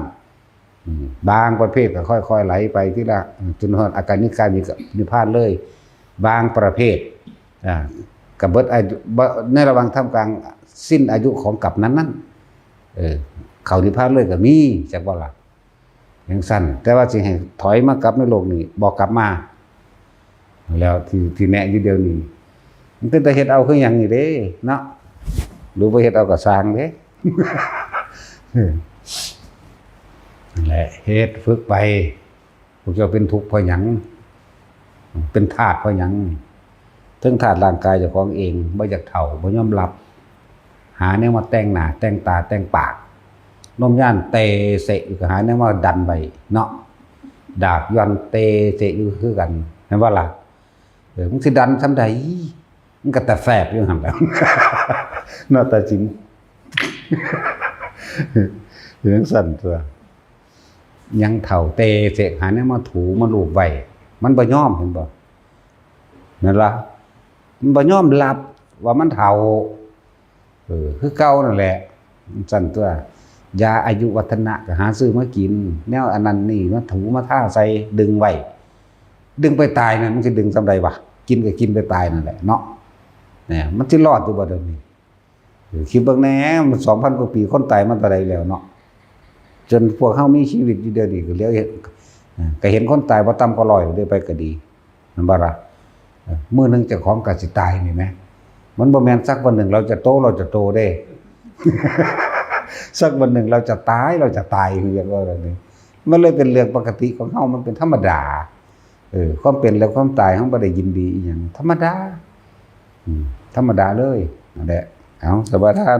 ອືມ ບາງປະເພດກໍຄ່ອຍໆໄຫຼໄປທີລະ ຈົນຮອດອາການິກາມີ ນິບພານເລີຍ. ບາງປະເພດ ອາ ກໍເບິດອາຍຸ ໃນລະຫວ່າງທ່າມກາງສິ້ນອາຍຸຂອງກັບນັ້ນໆ ເອີ ເຂົ້ານິບພານເລີຍກໍມີ ຈັກບໍ່ລະ? ຈັ່ງຊັ້ນ ແຕ່ວ່າຊິໃຫ້ຖອຍມາກັບໃນໂລກນີ້ ບໍ່ກັບມາ. ແລ້ວທີ່ ທີ່ແນະຢູ່ດຽວນີ້ ມັນເປັນຕາເຮັດເອົາຄືຫຍັງນີ້ເດ້ເນາະ ຫຼືບໍ່ເຮັດເອົາກໍຊ່າງເດ້. ນັ້ນແຫຼະ ເຮັດຝຶກໄປ. ພວກເຈົ້າເປັນທຸກເພາະຫຍັງ? ເປັນທາດເພາະຫຍັງ? ເຖິງທາດຮ່າງກາຍເຈົ້າຂອງເອງ ບໍ່ຢາກເຖົ້າ ບໍ່ຍອມລັບ ຫາແນວມາແຕ່ງໜ້າແຕ່ງຕາແຕ່ງປາກ. ນົມຍານເຕເສະຢູ່ ກໍຫາແນວມາດັນໄວ້ເນາະ. ດາກຢ່ອນເຕເສະຢູ່ຄືກັນ ແມ່ນບໍ່ລະ? ເອີ ມຶງຊິດັນສ່ຳໃດ? ມັນກໍຕາແຟບຢູ່ຫັ້ນແຫຼະເນາະ ຕາຈິງ. ເປັນຈັ່ງຊັ້ນຕົວະ. ຍັງເຖົ້າເຕເສະ ຫາແນວມາຖູມາລູບໄວ້ ມັນບໍ່ຍອມ ເຫັນບໍ່? ແມ່ນລະ? ມັນບໍ່ຍອມຮັບວ່າມັນເຖົ້າ. ເອີ ຄືເກົ່ານັ້ນແຫຼະ. ຊັ້ນຕົວະ ຢາອາຍຸວັດທະນະກໍຫາຊື້ມາກິນ ແນວອັນນັ້ນນີ້ມາຖູມາທາໃສ່ ດຶງໄວ້ ດຶງໄປຕາຍນັ້ນ ມັນຊິດຶງສ່ຳໃດວະ? ກິນກໍກິນໄປຕາຍນັ້ນແຫຼະເນາະ. ແນ ມັນຊິລອດຢູ່ບໍ່ດຽວນີ້? ເອີ ຄິດເບິ່ງແໜ່ ມັນສອງພັນກວ່າປີ ຄົນຕາຍມາແຕ່ໃດແລ້ວເນາະ. ຈົນພວກເຮົາມີຊີວິດຢູ່ດຽວນີ້ ກໍເຫຼືອເຫັນ ກໍເຫັນຄົນຕາຍບໍ່ຕ່ຳກວ່າຮ້ອຍເດ້ ໄປກໍດີ. ແມ່ນບໍ່ລະ? ເອີ ມື້ໜຶ່ງເຈົ້າຂອງກໍຊິຕາຍນີ້ແໝ. ມັນບໍ່ແມ່ນສັກວັນໜຶ່ງເຮົາຈະໂຕ ເຮົາຈະໂຕເດ້. ສັກວັນໜຶ່ງເຮົາຈະຕາຍ ເຮົາຈະຕາຍ ຄືຫຍັງວ່າແບບນີ້. ມັນເລີຍເປັນເລື່ອງປົກກະຕິຂອງເຮົາ ມັນເປັນທຳມະດາ. ເອີ ຄວາມເປັນແລະຄວາມຕາຍ ເຮົາບໍ່ໄດ້ຍິນດີອີ່ຫຍັງ ທຳມະດາ. ອືມ ທຳມະດາເລີຍ. ນັ້ນແຫຼະ. ເອົາ ສະບາຍທ່ານ.